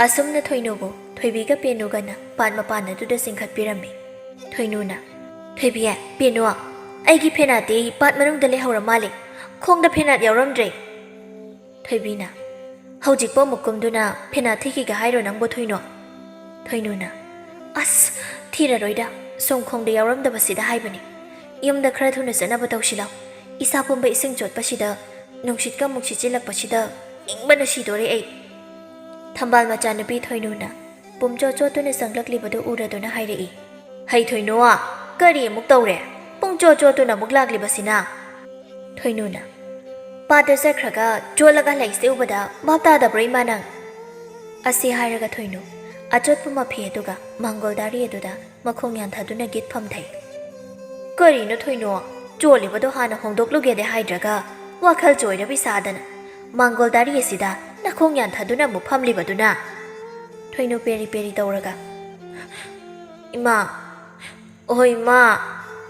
ꯑꯁꯨꯝꯅ ꯊꯣꯏꯅꯨꯕꯨ ꯊꯣꯏꯕꯤꯒ ꯄꯦꯅꯨꯒꯅ ꯄꯥꯠ ꯃꯄꯥꯟ ꯑꯗꯨꯗ ꯆꯤꯡꯈꯠꯄꯤꯔꯝꯃꯤ꯫ ꯊꯣꯏꯅꯨꯅ, "ꯊꯣꯏꯕꯤ, ꯄꯦꯅꯨ, ꯑꯩꯒꯤ ꯐꯦꯅꯥꯠꯇꯤ ꯄꯥꯠ ꯃꯅꯨꯡꯗ ꯂꯩꯍꯧꯔ ꯃꯥꯜꯂꯦ꯫ ꯈꯣꯡꯗ ꯐꯦꯅꯥꯠ ꯌꯥꯎꯔꯝꯗ꯭ꯔꯦ꯫" ꯊꯣꯏꯕꯤꯅ, "ꯍꯧꯖꯤꯛꯄꯨ ꯑꯃꯨꯛ ꯀꯨꯝꯗꯨꯅ ꯐꯦꯅꯥꯠ ꯊꯤꯈꯤꯒꯦ ꯍꯥꯏꯔꯣ ꯅꯪꯕꯨ ꯊꯣꯏꯅꯨ?" ꯊꯣꯏꯅꯨꯅ, "ꯑꯁ, ꯊꯤꯔꯔꯣꯏꯗ, ꯁꯨꯝ ꯈꯣꯡꯗ ꯌꯥꯎꯔꯝꯗꯕꯁꯤꯗ ꯍꯥꯏꯕꯅꯤ꯫ ꯌꯨꯝꯗ ꯈꯔ ꯊꯨꯅ ꯆꯠꯅꯕ ꯇꯧꯁꯤ ꯂꯥꯎ꯫ ꯏꯁꯥ ꯄꯨꯝꯕ ꯏꯁꯤꯡ ꯆꯣꯠꯄꯁꯤꯗ, ꯅꯨꯡꯁꯤꯠꯀ ꯑꯃꯨꯛ ꯁꯤꯠꯆꯤꯜꯂꯛꯄꯁꯤꯗ ꯏꯪꯕꯅ ꯁꯤꯗꯣꯔꯦ ꯑꯩ꯫" ꯊꯝꯕꯥꯜ ꯃꯆꯥꯅꯨꯄꯤ ꯊꯣꯏꯅꯨꯅ ꯄꯨꯝꯆꯣꯠ ꯆꯣꯠꯇꯨꯅ ꯆꯪꯂꯛꯂꯤꯕꯗꯨ ꯎꯔꯗꯨꯅ ꯍꯥꯏꯔꯛꯏ, "ꯍꯩ ꯊꯣꯏꯅꯨ, ꯀꯔꯤ ꯑꯃꯨꯛ ꯇꯧꯔꯦ? ꯄꯨꯡꯆꯣꯠ ꯆꯣꯠꯇꯨꯅ ꯑꯃꯨꯛ ꯂꯥꯛꯂꯤꯕꯁꯤꯅ?" ꯊꯣꯏꯅꯨꯅ, ꯄꯥꯠꯇ ꯆꯠꯈ꯭ꯔꯒ ꯆꯣꯠꯂꯒ ꯂꯩꯁꯦ ꯎꯕꯗ ꯚꯥꯞ ꯇꯥꯗꯕ꯭ꯔꯣ ꯏꯃꯥ ꯅꯪ? ꯑꯁꯤ ꯍꯥꯏꯔꯒ ꯊꯣꯏꯅꯨ ꯑꯆꯣꯠꯄ ꯃꯐꯤ ꯑꯗꯨꯒ ꯃꯥꯡꯒꯣꯜ ꯗꯥꯔꯤ ꯑꯗꯨꯗ ꯃꯈꯣꯡ ꯌꯥꯟꯊꯗꯨꯅ ꯒꯤꯠ ꯐꯝꯊꯩ꯫ "ꯀꯔꯤꯅꯣ ꯊꯣꯏꯅꯨ? ꯆꯣꯜꯂꯤꯕꯗꯣ ꯍꯥꯟꯅ ꯍꯣꯡꯗꯣꯛꯂꯨꯒꯦꯗꯤ ꯍꯥꯏꯗ꯭ꯔꯒ ꯋꯥꯈꯜ ꯆꯣꯏꯔꯕꯤ ꯁꯥꯗꯅ ꯃꯥꯡꯒꯣꯜ ꯗꯥꯔꯤ ꯑꯁꯤꯗ ꯅꯈꯣꯡ ꯌꯥꯟꯊꯗꯨꯅ ꯑꯃꯨꯛ ꯐꯝꯂꯤꯕꯗꯨꯅ?" ꯊꯣꯏꯅꯨ ꯄꯦꯔꯤ ꯄꯦꯔꯤ ꯇꯧꯔꯒ, "ꯏꯃꯥ, ꯑꯣꯍꯣꯏ ꯏꯃꯥ,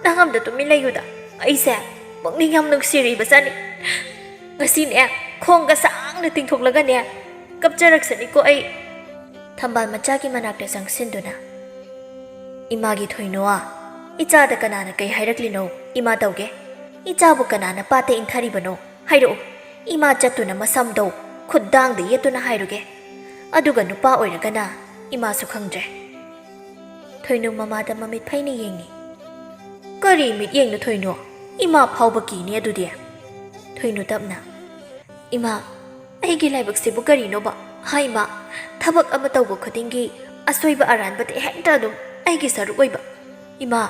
ꯅꯪ ꯑꯝꯇ ꯇꯨꯃꯤꯟ ꯂꯩꯌꯨꯗ꯫ ꯑꯩꯁꯦ ꯄꯨꯛꯅꯤꯡ ꯌꯥꯝ ꯅꯨꯡꯁꯤꯔꯤꯕ ꯆꯠꯅꯤ꯫ ꯉꯁꯤꯅꯦ ꯈꯣꯡꯒ ꯁꯥꯡꯅ ꯇꯤꯡꯊꯣꯛꯂꯒꯅꯦ ꯀꯞꯆꯔꯛꯁꯅꯤꯀꯣ ꯑꯩ꯫" ꯊꯝꯕꯥꯜ ꯃꯆꯥꯒꯤ ꯃꯅꯥꯛꯇ ꯆꯪꯁꯤꯟꯗꯨꯅ, "ꯏꯃꯥꯒꯤ ꯊꯣꯏꯅꯣ, ꯏꯆꯥꯗ ꯀꯅꯥꯅ ꯀꯩ ꯍꯥꯏꯔꯛꯂꯤꯅꯣ? ꯏꯃꯥ ꯇꯧꯒꯦ꯫ ꯏꯆꯥꯕꯨ ꯀꯅꯥꯅ ꯄꯥꯠꯇ ꯏꯟꯊꯔꯤꯕꯅꯣ? ꯍꯥꯏꯔꯛꯎ꯫ ꯏꯃꯥ ꯆꯠꯇꯨꯅ ꯃꯁꯝꯗꯧ ꯈꯨꯠꯗꯥꯡꯗ ꯌꯦꯠꯇꯨꯅ ꯍꯥꯏꯔꯨꯒꯦ꯫ ꯑꯗꯨꯒ ꯅꯨꯄꯥ ꯑꯣꯏꯔꯒꯅ ꯏꯃꯥꯁꯨ ꯈꯪꯗ꯭ꯔꯦ꯫" ꯊꯣꯏꯅꯨ ꯃꯃꯥꯗ ꯃꯃꯤꯠ ꯐꯩꯅ ꯌꯦꯡꯉꯤ꯫ "ꯀꯔꯤ ꯃꯤꯠꯌꯦꯡꯅꯣ ꯊꯣꯏꯅꯨ? ꯏꯃꯥ ꯐꯥꯎꯕ ꯀꯤꯅꯤ ꯑꯗꯨꯗꯤ꯫" ꯊꯣꯏꯅꯨ ꯇꯞꯅ, "ꯏꯃꯥ, ꯑꯩꯒꯤ ꯂꯥꯏꯕꯛꯁꯤꯕꯨ ꯀꯔꯤꯅꯣꯕ? ꯍꯥ ꯏꯃꯥ, ꯊꯕꯛ ꯑꯃ ꯇꯧꯕ ꯈꯨꯗꯤꯡꯒꯤ ꯑꯁꯣꯏꯕ ꯑꯔꯥꯟꯕꯗꯤ ꯍꯦꯛꯇ ꯑꯗꯨꯝ ꯑꯩꯒꯤ ꯁꯔꯨꯛ ꯑꯣꯏꯕ꯫ ꯏꯃꯥ,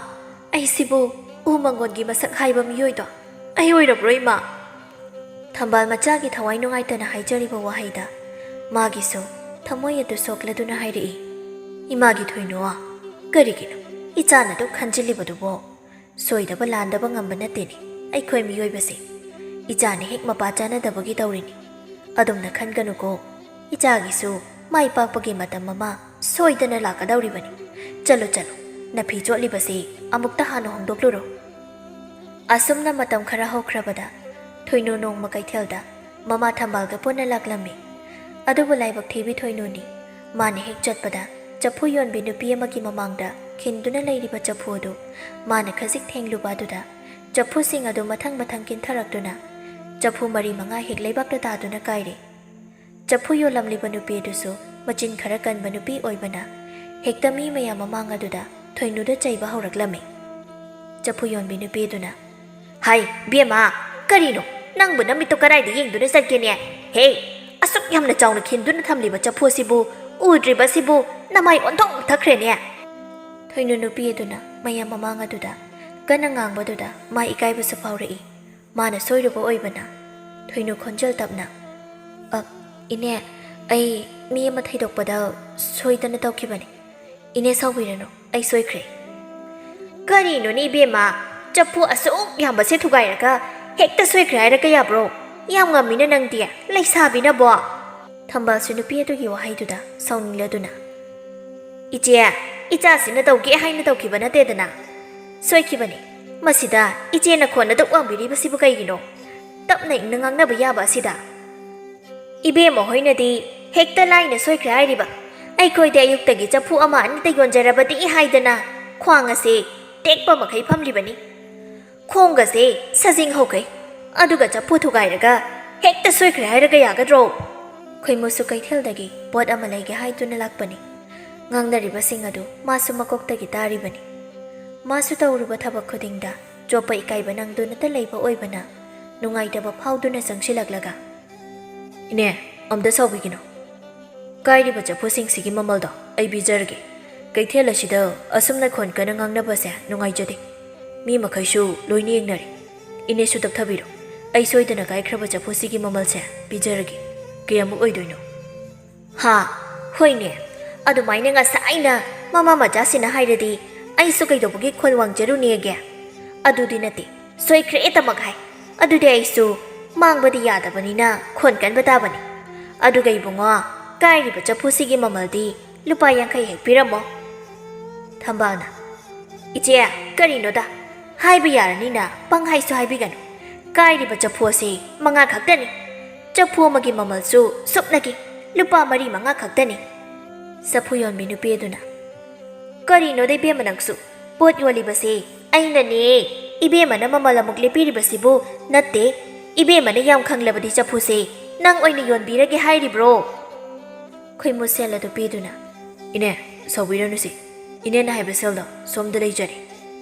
ꯑꯩꯁꯤꯕꯨ ꯎ ꯃꯪꯒꯣꯟꯒꯤ ꯃꯁꯛ ꯍꯥꯏꯕ ꯃꯤꯑꯣꯏꯗꯣ ꯑꯩ ꯑꯣꯏꯔꯕ꯭ꯔꯣ ꯏꯃꯥ?" ꯊꯝꯕꯥꯜ ꯃꯆꯥꯒꯤ ꯊꯋꯥꯏ ꯅꯨꯡꯉꯥꯏꯇꯅ ꯍꯥꯏꯖꯔꯤꯕ ꯋꯥꯍꯩꯗ ꯃꯥꯒꯤꯁꯨ ꯊꯃꯣꯏ ꯑꯗꯨ ꯁꯣꯛꯂꯗꯨꯅ ꯍꯥꯏꯔꯛꯏ, "ꯏꯃꯥꯒꯤ ꯊꯣꯏꯅꯣ, ꯀꯔꯤꯒꯤꯅꯣ ꯏꯆꯥꯅ ꯑꯗꯨꯛ ꯈꯟꯖꯤꯜꯂꯤꯕꯗꯨꯕꯣ? ꯁꯣꯏꯗꯕ ꯂꯥꯟꯗꯕ ꯉꯝꯕ ꯅꯠꯇꯦꯅꯦ ꯑꯩꯈꯣꯏ ꯃꯤꯑꯣꯏꯕꯁꯦ꯫ ꯏꯆꯥꯅ ꯍꯦꯛ ꯃꯄꯥ ꯆꯥꯅꯗꯕꯒꯤ ꯇꯧꯔꯤꯅꯤ꯫ ꯑꯗꯨꯝꯅ ꯈꯟꯒꯅꯨꯀꯣ꯫ ꯏꯆꯥꯒꯤꯁꯨ ꯃꯥꯏ ꯄꯥꯛꯄꯒꯤ ꯃꯇꯝ ꯑꯃ ꯁꯣꯏꯗꯅ ꯂꯥꯛꯀꯗꯧꯔꯤꯕꯅꯤ꯫ ꯆꯠꯂꯣ, ꯆꯠꯂꯣ, ꯅꯐꯤ ꯆꯣꯠꯂꯤꯕꯁꯤ ꯑꯃꯨꯛꯇ ꯍꯥꯟꯅ ꯍꯣꯡꯗꯣꯛꯂꯨꯔꯣ꯫" ꯑꯁꯨꯝꯅ ꯃꯇꯝ ꯈꯔ ꯍꯧꯈ꯭ꯔꯕꯗ ꯊꯣꯏꯅꯨ ꯅꯣꯡꯃ ꯀꯩꯊꯦꯜꯗ ꯃꯃꯥ ꯊꯝꯕꯥꯜꯒ ꯄꯨꯟꯅ ꯂꯥꯛꯂꯝꯃꯤ꯫ ꯑꯗꯨꯕꯨ ꯂꯥꯏꯕꯛ ꯊꯤꯕꯤ ꯊꯣꯏꯅꯨꯅꯤ꯫ ꯃꯥꯅ ꯍꯦꯛ ꯆꯠꯄꯗ ꯆꯐꯨ ꯌꯣꯟꯕꯤ ꯅꯨꯄꯤ ꯑꯃꯒꯤ ꯃꯃꯥꯡꯗ ꯈꯤꯟꯗꯨꯅ ꯂꯩꯔꯤꯕ ꯆꯐꯨ ꯑꯗꯨ ꯃꯥꯅ ꯈꯖꯤꯛ ꯊꯦꯡꯂꯨꯕ ꯑꯗꯨꯗ ꯆꯐꯨꯁꯤꯡ ꯑꯗꯨ ꯃꯊꯪ ꯃꯊꯪ ꯀꯤꯟꯊꯔꯛꯇꯨꯅ ꯆꯐꯨ ꯃꯔꯤ ꯃꯉꯥ ꯍꯦꯛ ꯂꯩꯕꯥꯛꯇ ꯇꯥꯗꯨꯅ ꯀꯥꯏꯔꯦ꯫ ꯆꯐꯨ ꯌꯣꯜꯂꯝꯂꯤꯕ ꯅꯨꯄꯤ ꯑꯗꯨꯁꯨ ꯃꯆꯤꯟ ꯈꯔ ꯀꯟꯕ ꯅꯨꯄꯤ ꯑꯣꯏꯕꯅ ꯍꯦꯛꯇ ꯃꯤ ꯃꯌꯥꯝ ꯃꯃꯥꯡ ꯑꯗꯨꯗ ꯊꯣꯏꯅꯨꯗ ꯆꯩꯕ ꯍꯧꯔꯛꯂꯝꯃꯤ꯫ ꯆꯐꯨ ꯌꯣꯟꯕꯤ ꯅꯨꯄꯤ ꯑꯗꯨꯅ, "ꯍꯥꯏ, ꯕꯦꯝꯃ, ꯀꯔꯤꯅꯣ? ꯅꯪꯕꯨ ꯅꯃꯤꯠꯇꯣ ꯀꯗꯥꯏꯗ ꯌꯦꯡꯗꯨꯅ ꯆꯠꯀꯦꯅꯦ? ꯍꯦ, ꯑꯁꯨꯛ ꯌꯥꯝꯅ ꯆꯥꯎꯅ ꯈꯤꯟꯗꯨꯅ ꯊꯝꯂꯤꯕ ꯆꯐꯨ ꯑꯁꯤꯕꯨ ꯎꯗ꯭ꯔꯤꯕ ꯑꯁꯤꯕꯨ ꯅꯃꯥꯏ ꯑꯣꯟꯊꯣꯛ ꯊꯛꯈ꯭ꯔꯦꯅꯦ!" ꯊꯣꯏꯅꯨ ꯅꯨꯄꯤ ꯑꯗꯨꯅ ꯃꯌꯥꯝ ꯃꯃꯥꯡ ꯑꯗꯨꯗ ꯀꯟꯅ ꯉꯥꯡꯕꯗꯨꯗ ꯃꯥ ꯏꯀꯥꯏꯕꯁꯨ ꯐꯥꯎꯔꯛꯏ꯫ ꯃꯥꯅ ꯁꯣꯏꯔꯨꯕ ꯑꯣꯏꯕꯅ ꯊꯣꯏꯅꯨ ꯈꯣꯟꯖꯦꯜ ꯇꯞꯅ, "ꯑ, ꯏꯅꯦ, ꯑꯩ ꯃꯤ ꯑꯃ ꯊꯩꯗꯣꯛꯄꯗ ꯁꯣꯏꯗꯅ ꯇꯧꯈꯤꯕꯅꯤ꯫ ꯏꯅꯦ ꯁꯥꯎꯕꯤꯔꯅꯨ, ꯑꯩ ꯁꯣꯏꯈ꯭ꯔꯦ꯫" "ꯀꯔꯤꯅꯣꯅꯦ ꯏꯕꯦꯝꯃ, ꯆꯐꯨ ꯑꯁꯨꯛ ꯌꯥꯝꯕꯁꯦ ꯊꯨꯒꯥꯏꯔꯒ ꯍꯦꯛꯇ ꯁꯣꯏꯈ꯭ꯔꯦ ꯍꯥꯏꯔꯒ ꯌꯥꯕ꯭ꯔꯣ? ꯌꯥꯝ ꯉꯝꯃꯤꯅ ꯅꯪꯗꯤ, ꯂꯩꯁꯥꯕꯤꯅꯕꯣ!" ꯊꯝꯕꯥꯜꯁꯨ ꯅꯨꯄꯤ ꯑꯗꯨꯒꯤ ꯋꯥꯍꯩꯗꯨꯗ ꯁꯥꯎꯅꯤꯡꯂꯗꯨꯅ, "ꯏꯆꯦ, ꯏꯆꯥꯁꯤꯅ ꯇꯧꯒꯦ ꯍꯥꯏꯅ ꯇꯧꯈꯤꯕ ꯅꯠꯇꯦꯗꯅ꯫ ꯁꯣꯏꯈꯤꯕꯅꯤ꯫ ꯃꯁꯤꯗ ꯏꯆꯦꯅ ꯈꯣꯟ ꯑꯗꯨꯛ ꯋꯥꯡꯕꯤꯔꯤꯕꯁꯤꯕꯨ ꯀꯩꯒꯤꯅꯣ? ꯇꯞꯅ ꯏꯪꯅ ꯉꯥꯡꯅꯕ ꯌꯥꯕ ꯑꯁꯤꯗ?" "ꯏꯕꯦꯝꯃ ꯍꯣꯏꯅꯗꯤ ꯍꯦꯛꯇ ꯂꯥꯏꯅ ꯁꯣꯏꯈ꯭ꯔꯦ ꯍꯥꯏꯔꯤꯕ꯫ ꯑꯩꯈꯣꯏꯗꯤ ꯑꯌꯨꯛꯇꯒꯤ ꯆꯐꯨ ꯑꯃ ꯑꯅꯤꯇ ꯌꯣꯟꯖꯔꯕꯗꯤ ꯍꯥꯏꯗꯅ ꯈ꯭ꯋꯥꯡ ꯑꯁꯤ ꯇꯦꯛꯄ ꯃꯈꯩ ꯐꯝꯂꯤꯕꯅꯤ꯫ ꯈꯣꯡꯒꯁꯦ ꯁꯖꯤꯡ ꯍꯧꯈꯩ꯫ ꯑꯗꯨꯒ ꯆꯐꯨ ꯊꯨꯒꯥꯏꯔꯒ ꯍꯦꯛꯇ ꯁꯣꯏꯈ꯭ꯔꯦ ꯍꯥꯏꯔꯒ ꯌꯥꯒꯗ꯭ꯔꯣ?" ꯈꯣꯏꯃꯨꯁꯨ ꯀꯩꯊꯦꯜꯗꯒꯤ ꯄꯣꯠ ꯑꯃ ꯂꯩꯒꯦ ꯍꯥꯏꯗꯨꯅ ꯂꯥꯛꯄꯅꯤ꯫ ꯉꯥꯡꯅꯔꯤꯕꯁꯤꯡ ꯑꯗꯨ ꯃꯥꯁꯨ ꯃꯀꯣꯛꯇꯒꯤ ꯇꯥꯔꯤꯕꯅꯤ꯫ ꯃꯥꯁꯨ ꯇꯧꯔꯨꯕ ꯊꯕꯛ ꯈꯨꯗꯤꯡꯗ ꯆꯣꯞꯄ ꯏꯀꯥꯏꯕ ꯅꯪꯗꯨꯅꯇ ꯂꯩꯕ ꯑꯣꯏꯕꯅ ꯅꯨꯡꯉꯥꯏꯇꯕ ꯐꯥꯎꯗꯨꯅ ꯆꯪꯁꯤꯜꯂꯛꯂꯒ, "ꯏꯅꯦ, ꯑꯝꯇ ꯁꯥꯎꯕꯤꯒꯅꯨ꯫ ꯀꯥꯏꯔꯤꯕ ꯆꯐꯨꯁꯤꯡꯁꯤꯒꯤ ꯃꯃꯜꯗꯣ ꯑꯩ ꯄꯤꯖꯔꯒꯦ꯫ ꯀꯩꯊꯦꯜ ꯑꯁꯤꯗ ꯑꯁꯨꯝꯅ ꯈꯣꯟ ꯀꯟꯅ ꯉꯥꯡꯅꯕꯁꯦ ꯅꯨꯡꯉꯥꯏꯖꯗꯦ꯫ ꯃꯤ ꯃꯈꯩꯁꯨ ꯂꯣꯏꯅ ꯌꯦꯡꯅꯔꯦ꯫ ꯏꯅꯦꯁꯨ ꯇꯞꯊꯕꯤꯔꯣ꯫ ꯑꯩ ꯁꯣꯏꯗꯅ ꯀꯥꯏꯈ꯭ꯔꯕ ꯆꯐꯨꯁꯤꯒꯤ ꯃꯃꯜꯁꯦ ꯄꯤꯖꯔꯒꯦ꯫ ꯀꯌꯥꯃꯨꯛ ꯑꯣꯏꯗꯣꯏꯅꯣ?" "ꯍꯥ, ꯍꯣꯏꯅꯦ꯫ ꯑꯗꯨꯃꯥꯏꯅ ꯉꯁꯥꯏꯅ ꯃꯃꯥ ꯃꯆꯥꯁꯤꯅ ꯍꯥꯏꯔꯗꯤ ꯑꯩꯁꯨ ꯀꯩꯗꯧꯕꯒꯤ ꯈꯣꯟ ꯋꯥꯡꯖꯔꯨꯅꯦꯒꯦ? ꯑꯗꯨꯗꯤ ꯅꯠꯇꯦ, ꯁꯣꯏꯈ꯭ꯔꯦꯇꯃꯛ ꯍꯥꯏ꯫ ꯑꯗꯨꯗꯤ ꯑꯩꯁꯨ ꯃꯥꯡꯕꯗꯤ ꯌꯥꯗꯕꯅꯤꯅ ꯈꯣꯟ ꯀꯟꯕ ꯇꯥꯕꯅꯤ꯫ ꯑꯗꯨꯒ ꯏꯕꯨꯡꯉꯣ, ꯀꯥꯏꯔꯤꯕ ꯆꯐꯨꯁꯤꯒꯤ ꯃꯃꯜꯗꯤ ꯂꯨꯄꯥ ꯌꯥꯡꯈꯩ ꯍꯦꯛ ꯄꯤꯔꯝꯃꯣ꯫" ꯊꯝꯕꯥꯜꯅ, "ꯏꯆꯦ, ꯀꯔꯤꯅꯣꯗ? ꯍꯥꯏꯕ ꯌꯥꯔꯅꯤꯅ ꯄꯪꯍꯥꯏꯁꯨ ꯍꯥꯏꯕꯤꯒꯅꯨ꯫ ꯀꯥꯏꯔꯤꯕ ꯆꯐꯨ ꯑꯁꯤ ꯃꯉꯥ ꯈꯛꯇꯅꯤ꯫ ꯆꯐꯨ ꯑꯃꯒꯤ ꯃꯃꯜꯁꯨ ꯁꯨꯞꯅꯒꯤ ꯂꯨꯄꯥ ꯃꯔꯤ ꯃꯉꯥ ꯈꯛꯇꯅꯤ꯫" ꯆꯐꯨ ꯌꯣꯟꯕꯤ ꯅꯨꯄꯤ ꯑꯗꯨꯅ, "ꯀꯔꯤꯅꯣꯗ ꯏꯕꯦꯝꯃ ꯅꯪꯁꯨ? ꯄꯣꯠ ꯌꯣꯜꯂꯤꯕꯁꯦ ꯑꯩꯅꯅꯦ꯫ ꯏꯕꯦꯝꯃꯅ ꯃꯃꯜ ꯑꯃꯨꯛ ꯂꯦꯞꯄꯤꯔꯤꯕꯁꯤꯕꯨ ꯅꯠꯇꯦ꯫ ꯏꯕꯦꯝꯃꯅ ꯌꯥꯝ ꯈꯪꯂꯕꯗꯤ ꯆꯐꯨꯁꯦ ꯅꯪ ꯑꯣꯏꯅ ꯌꯣꯟꯕꯤꯔꯒꯦ ꯍꯥꯏꯔꯤꯕ꯭ꯔꯣ?" ꯈꯣꯏꯃꯨ ꯁꯦꯜ ꯑꯗꯨ ꯄꯤꯗꯨꯅ, "ꯏꯅꯦ, ꯁꯥꯎꯕꯤꯔꯅꯨꯁꯦ꯫ ꯏꯅꯦꯅ ꯍꯥꯏꯕ ꯁꯦꯜꯗꯣ ꯁꯣꯝꯗ ꯂꯩꯖꯔꯦ꯫"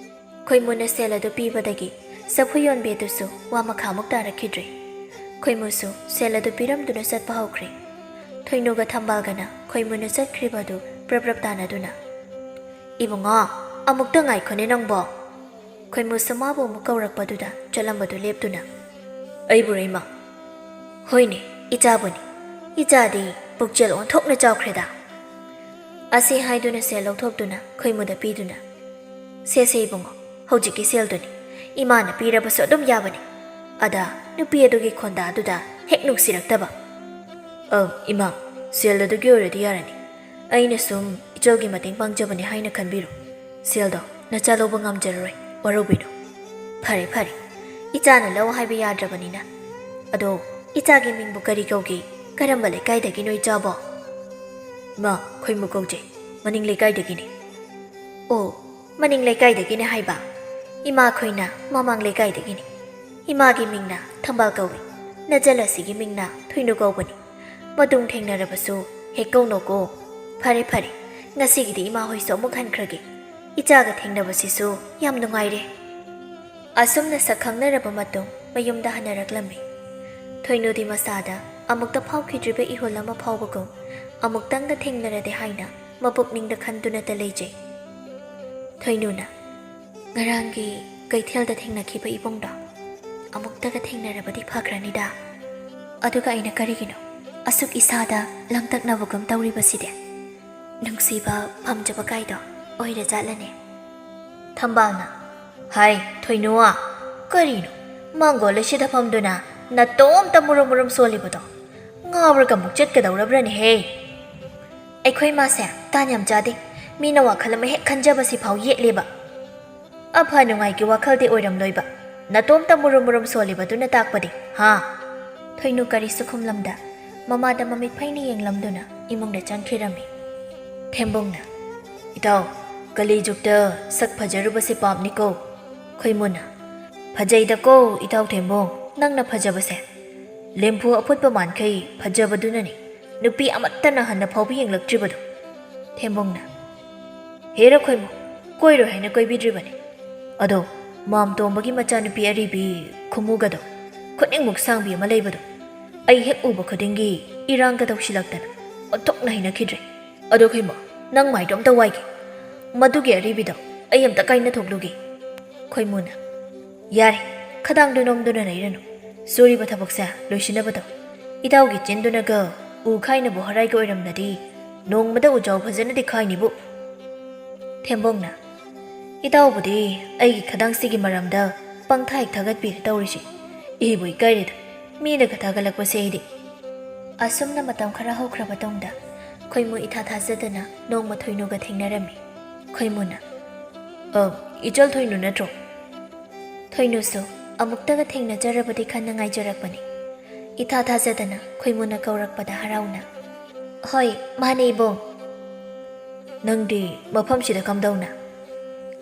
ꯈꯣꯏꯃꯨꯅ ꯁꯦꯜ ꯑꯗꯨ ꯄꯤꯕꯗꯒꯤ ꯆꯐꯨ ꯌꯣꯟꯕꯤ ꯑꯗꯨꯁꯨ ꯋꯥ ꯃꯈꯥꯃꯨꯛ ꯇꯥꯔꯛꯈꯤꯗ꯭ꯔꯦ꯫ ꯈꯣꯏꯃꯨꯁꯨ ꯁꯦꯜ ꯑꯗꯨ ꯄꯤꯔꯝꯗꯨꯅ ꯆꯠꯄ ꯍꯧꯈ꯭ꯔꯦ꯫ ꯊꯣꯏꯅꯨꯒ ꯊꯝꯕꯥꯜꯒꯅ ꯈꯣꯏꯃꯨꯅ ꯆꯠꯈ꯭ꯔꯤꯕ ꯑꯗꯨ ꯄ꯭ꯔꯞ ꯄ꯭ꯔꯞ ꯇꯥꯟꯅꯗꯨꯅ, "ꯏꯕꯨꯡꯉꯣ, ꯑꯃꯨꯛꯇ ꯉꯥꯏꯈꯣꯅꯦ ꯅꯪꯕꯣ꯫" ꯈꯣꯏꯃꯨꯁꯨ ꯃꯥꯕꯨ ꯑꯃꯨꯛ ꯀꯧꯔꯛꯄꯗꯨꯗ ꯆꯠꯂꯝꯕꯗꯨ ꯂꯦꯞꯇꯨꯅ, "ꯑꯩꯕꯨꯔꯣ ꯏꯃꯥ?" ꯍꯣꯏꯅꯦ, ꯏꯆꯥꯕꯨꯅꯤ꯫ ꯏꯆꯥꯗꯤ ꯄꯨꯛꯆꯦꯜ ꯑꯣꯟꯊꯣꯛꯅ ꯆꯥꯎꯈ꯭ꯔꯦꯗ꯫ ꯑꯁꯤ ꯍꯥꯏꯗꯨꯅ ꯁꯦꯜ ꯂꯧꯊꯣꯛꯇꯨꯅ ꯈꯣꯏꯃꯨꯗ ꯄꯤꯗꯨꯅ, "ꯁꯦꯁꯦ ꯏꯕꯨꯡꯉꯣ, ꯍꯧꯖꯤꯛꯀꯤ ꯁꯦꯜꯗꯨꯅꯤ꯫ ꯏꯃꯥꯅ ꯄꯤꯔꯕꯁꯨ ꯑꯗꯨꯝ ꯌꯥꯕꯅꯤ꯫ ꯑꯗ ꯅꯨꯄꯤ ꯑꯗꯨꯒꯤ ꯈꯣꯟꯗꯥꯗꯨꯗ ꯍꯦꯛ ꯅꯨꯡꯁꯤꯔꯛꯇꯕ꯫" "ꯑ, ꯏꯃꯥ, ꯁꯦꯜ ꯑꯗꯨꯒꯤ ꯑꯣꯏꯔꯗꯤ ꯌꯥꯔꯅꯤ꯫ ꯑꯩꯅ ꯁꯨꯝ ꯏꯆꯜꯒꯤ ꯃꯇꯦꯡ ꯄꯥꯡꯖꯕꯅꯤ ꯍꯥꯏꯅ ꯈꯟꯕꯤꯔꯣ꯫ ꯁꯦꯜꯗꯣ ꯅꯆꯥ ꯂꯧꯕ ꯉꯝꯖꯔꯔꯣꯏ, ꯋꯥꯔꯧꯕꯤꯅꯨ꯫" "ꯐꯔꯦ, ꯐꯔꯦ꯫ ꯏꯆꯥꯅ ꯂꯧ ꯍꯥꯏꯕ ꯌꯥꯗ꯭ꯔꯕꯅꯤꯅ꯫ ꯑꯗꯣ ꯏꯆꯥꯒꯤ ꯃꯤꯡꯕꯨ ꯀꯔꯤ ꯀꯧꯒꯦ? ꯀꯔꯝꯕ ꯂꯩꯀꯥꯏꯗꯒꯤꯅꯣ ꯏꯆꯥꯕꯣ?" "ꯏꯃꯥ, ꯈꯣꯏꯃꯨ ꯀꯧꯖꯩ꯫ ꯃꯅꯤꯡ ꯂꯩꯀꯥꯏꯗꯒꯤꯅꯤ꯫" "ꯑꯣ, ꯃꯅꯤꯡ ꯂꯩꯀꯥꯏꯗꯒꯤꯅꯦ ꯍꯥꯏꯕ꯫ ꯏꯃꯥ ꯈꯣꯏꯅ ꯃꯃꯥꯡ ꯂꯩꯀꯥꯏꯗꯒꯤꯅꯤ꯫ ꯏꯃꯥꯒꯤ ꯃꯤꯡꯅ ꯊꯝꯕꯥꯜ ꯀꯧꯏ꯫ ꯅꯆꯜ ꯑꯁꯤꯒꯤ ꯃꯤꯡꯅ ꯊꯣꯏꯅꯨ ꯀꯧꯕꯅꯤ꯫ ꯃꯇꯨꯡ ꯊꯦꯡꯅꯔꯕꯁꯨ ꯍꯦꯛ ꯀꯧꯅꯧꯀꯣ꯫" "ꯐꯔꯦ, ꯐꯔꯦ꯫ ꯉꯁꯤꯒꯤꯗꯤ ꯏꯃꯥ ꯍꯣꯏꯁꯨ ꯑꯃꯨꯛ ꯍꯟꯈ꯭ꯔꯒꯦ꯫ ꯏꯆꯥꯒ ꯊꯦꯡꯅꯕꯁꯤꯁꯨ ꯌꯥꯝ ꯅꯨꯡꯉꯥꯏꯔꯦ꯫" ꯑꯁꯨꯝꯅ ꯁꯛ ꯈꯪꯅꯔꯕ ꯃꯇꯨꯡ ꯃꯌꯨꯝꯗ ꯍꯟꯅꯔꯛꯂꯝꯃꯤ꯫ ꯊꯣꯏꯅꯨꯗꯤ ꯃꯁꯥꯗ ꯑꯃꯨꯛꯇ ꯐꯥꯎꯈꯤꯗ꯭ꯔꯤꯕ ꯏꯍꯨꯜ ꯑꯃ ꯐꯥꯎꯕꯒꯨꯝ ꯑꯃꯨꯛꯇꯪꯒ ꯊꯦꯡꯅꯔꯗꯤ ꯍꯥꯏꯅ ꯃꯄꯨꯛꯅꯤꯡꯗ ꯈꯟꯗꯨꯅꯇ ꯂꯩꯖꯩ꯫ ꯊꯣꯏꯅꯨꯅ, "ꯉꯔꯥꯡꯒꯤ ꯀꯩꯊꯦꯜꯗ ꯊꯦꯡꯅꯈꯤꯕ ꯏꯕꯨꯡꯗꯣ ꯑꯃꯨꯛꯇꯒ ꯊꯦꯡꯅꯔꯕꯗꯤ ꯐꯈ꯭ꯔꯅꯤꯗ꯫ ꯑꯗꯨꯒ ꯑꯩꯅ ꯀꯔꯤꯒꯤꯅꯣ ꯑꯁꯨꯛ ꯏꯁꯥꯗ ꯂꯥꯡꯇꯛꯅꯕꯒꯨꯝ ꯇꯧꯔꯤꯕꯁꯤꯗꯤ? ꯅꯨꯡꯁꯤꯕ ꯄꯥꯝꯖꯕ ꯀꯥꯏꯗꯣ ꯑꯣꯏꯔ ꯖꯥꯠꯂꯅꯦ?" ꯊꯝꯕꯥꯜꯅ, "ꯍꯥꯏ, ꯊꯣꯏꯅꯨ, ꯀꯔꯤꯅꯣ ꯃꯥꯡꯒꯣꯜ ꯑꯁꯤꯗ ꯐꯝꯗꯨꯅ ꯅꯇꯣꯝꯇ ꯃꯨꯔꯨꯝ ꯃꯨꯔꯨꯝ ꯁꯣꯜꯂꯤꯕꯗꯣ? ꯉꯥꯎꯔꯒ ꯑꯃꯨꯛ ꯆꯠꯀꯗꯧꯔꯕ꯭ꯔꯅꯦꯍꯦ?" "ꯑꯩꯈꯣꯏ ꯃꯥꯁꯦ ꯇꯥꯟ ꯌꯥꯝ ꯆꯥꯗꯦ꯫ ꯃꯤꯅ ꯋꯥꯈꯜ ꯑꯃ ꯍꯦꯛ ꯈꯟꯖꯕꯁꯤ ꯐꯥꯎ ꯌꯦꯠꯂꯦꯕ꯫ ꯑꯐ ꯅꯨꯡꯉꯥꯏꯒꯤ ꯋꯥꯈꯜꯗꯤ ꯑꯣꯏꯔꯝꯂꯣꯏꯕ꯫ ꯅꯇꯣꯝꯇ ꯃꯨꯔꯨꯝ ꯃꯨꯔꯨꯝ ꯁꯣꯜꯂꯤꯕꯗꯨꯅ ꯇꯥꯛꯄꯗꯤ, ꯍꯥ?" ꯊꯣꯏꯅꯨ ꯀꯔꯤꯁꯨ ꯈꯨꯝꯂꯝꯗ ꯃꯃꯥꯗ ꯃꯃꯤꯠ ꯐꯩꯅ ꯌꯦꯡꯂꯝꯗꯨꯅ ꯏꯃꯨꯡꯗ ꯆꯪꯈꯤꯔꯝꯃꯤ꯫ ꯊꯦꯝꯕꯣꯡꯅ, "ꯏꯇꯥꯎ, ꯀꯂꯤꯖꯨꯛꯇ ꯁꯛ ꯐꯖꯔꯨꯕꯁꯦ ꯄꯥꯞꯅꯤꯀꯣ꯫" ꯈꯣꯏꯃꯨꯅ, "ꯐꯖꯩꯗꯀꯣ ꯏꯇꯥꯎ ꯊꯦꯝꯕꯣꯡ, ꯅꯪꯅ ꯐꯖꯕꯁꯦ꯫ ꯂꯦꯝꯐꯨ ꯑꯐꯨꯠꯄ ꯃꯥꯟꯈꯩ ꯐꯖꯕꯗꯨꯅꯅꯤ ꯅꯨꯄꯤ ꯑꯃꯠꯇꯅ ꯍꯟꯅ ꯐꯥꯎꯕ ꯌꯦꯡꯂꯛꯇ꯭ꯔꯤꯕꯗꯨ꯫" ꯊꯦꯝꯕꯣꯡꯅ, "ꯍꯦꯔꯥ ꯈꯣꯏꯃꯨ, ꯀꯣꯏꯔꯣꯏ ꯍꯥꯏꯅ ꯀꯣꯏꯕꯤꯗ꯭ꯔꯤꯕꯅꯤ꯫ ꯑꯗꯣ ꯃꯥꯝꯇꯣꯝꯕꯒꯤ ꯃꯆꯥꯅꯨꯄꯤ ꯑꯔꯤꯕꯤ ꯈꯨꯃꯨꯒꯗꯣ, ꯈꯨꯅꯤꯡꯃꯨꯛ ꯁꯥꯡꯕꯤ ꯑꯃ ꯂꯩꯕꯗꯣ, ꯑꯩ ꯍꯦꯛ ꯎꯕ ꯈꯨꯗꯤꯡꯒꯤ ꯏꯔꯥꯡꯒ ꯇꯧꯁꯤꯜꯂꯛꯇꯅ ꯑꯣꯟꯊꯣꯛꯅ ꯍꯩꯅꯈꯤꯗ꯭ꯔꯦ꯫ ꯑꯗꯣ ꯈꯣꯏꯃꯨ, ꯅꯪ ꯃꯥꯏꯗꯣ ꯑꯝꯇ ꯋꯥꯏꯒꯦ꯫ ꯃꯗꯨꯒꯤ ꯑꯔꯤꯕꯤꯗꯣ ꯑꯩ ꯑꯝꯇ ꯀꯥꯏꯅꯊꯣꯛꯂꯨꯒꯦ꯫" ꯈꯣꯏꯃꯨꯅ, "ꯌꯥꯔꯦ, ꯈꯗꯥꯡꯗꯨ ꯅꯣꯝꯗꯨꯅ ꯂꯩꯔꯅꯨ꯫ ꯁꯨꯔꯤꯕ ꯊꯕꯛꯁꯦ ꯂꯣꯏꯁꯤꯟꯅꯕꯗꯣ꯫ ꯏꯇꯥꯎꯒꯤ ꯆꯤꯟꯗꯨꯅꯒ ꯎ ꯈꯥꯏꯅꯕꯨ ꯍꯔꯥꯏꯒ ꯑꯣꯏꯔꯝꯂꯗꯤ ꯅꯣꯡꯃꯗ ꯎꯖꯥꯎ ꯐꯖꯅꯗꯤ ꯈꯥꯏꯅꯤꯕꯨ꯫ ꯊꯦꯝꯕꯣꯡꯅ, "ꯏꯇꯥꯎꯕꯨꯗꯤ ꯑꯩꯒꯤ ꯈꯗꯥꯡꯁꯤꯒꯤ ꯃꯔꯝꯗ ꯄꯪꯊꯥ ꯍꯦꯛ ꯊꯥꯒꯠꯄꯤꯔꯦ ꯇꯧꯔꯤꯁꯤ꯫ ꯏꯕꯨ ꯏꯀꯥꯏꯔꯦꯗ, ꯃꯤꯅꯒ ꯊꯥꯒꯠꯂꯛꯄꯁꯦ ꯑꯩꯗꯤ꯫" ꯑꯁꯨꯝꯅ ꯃꯇꯝ ꯈꯔ ꯍꯧꯈ꯭ꯔꯕ ꯇꯨꯡꯗ ꯈꯣꯏꯃꯨ ꯏꯊꯥ ꯊꯥꯖꯗꯅ ꯅꯣꯡꯃ ꯊꯣꯏꯅꯨꯒ ꯊꯦꯡꯅꯔꯝꯃꯤ꯫ ꯈꯣꯏꯃꯨꯅ, "ꯑ, ꯏꯆꯜ ꯊꯣꯏꯅꯨ ꯅꯠꯇ꯭ꯔꯣ?" ꯊꯣꯏꯅꯨꯁꯨ ꯑꯃꯨꯛꯇꯒ ꯊꯦꯡꯅꯖꯔꯕꯗꯤ ꯈꯟꯅ ꯉꯥꯏꯖꯔꯛꯄꯅꯤ꯫ ꯏꯊꯥ ꯊꯥꯖꯗꯅ ꯈꯣꯏꯃꯨꯅ ꯀꯧꯔꯛꯄꯗ ꯍꯔꯥꯎꯅ, "ꯍꯣꯏ, ꯃꯥꯅꯦ ꯏꯕꯣꯡ꯫" "ꯅꯪꯗꯤ ꯃꯐꯝꯁꯤꯗ ꯀꯝꯗꯧꯅ?"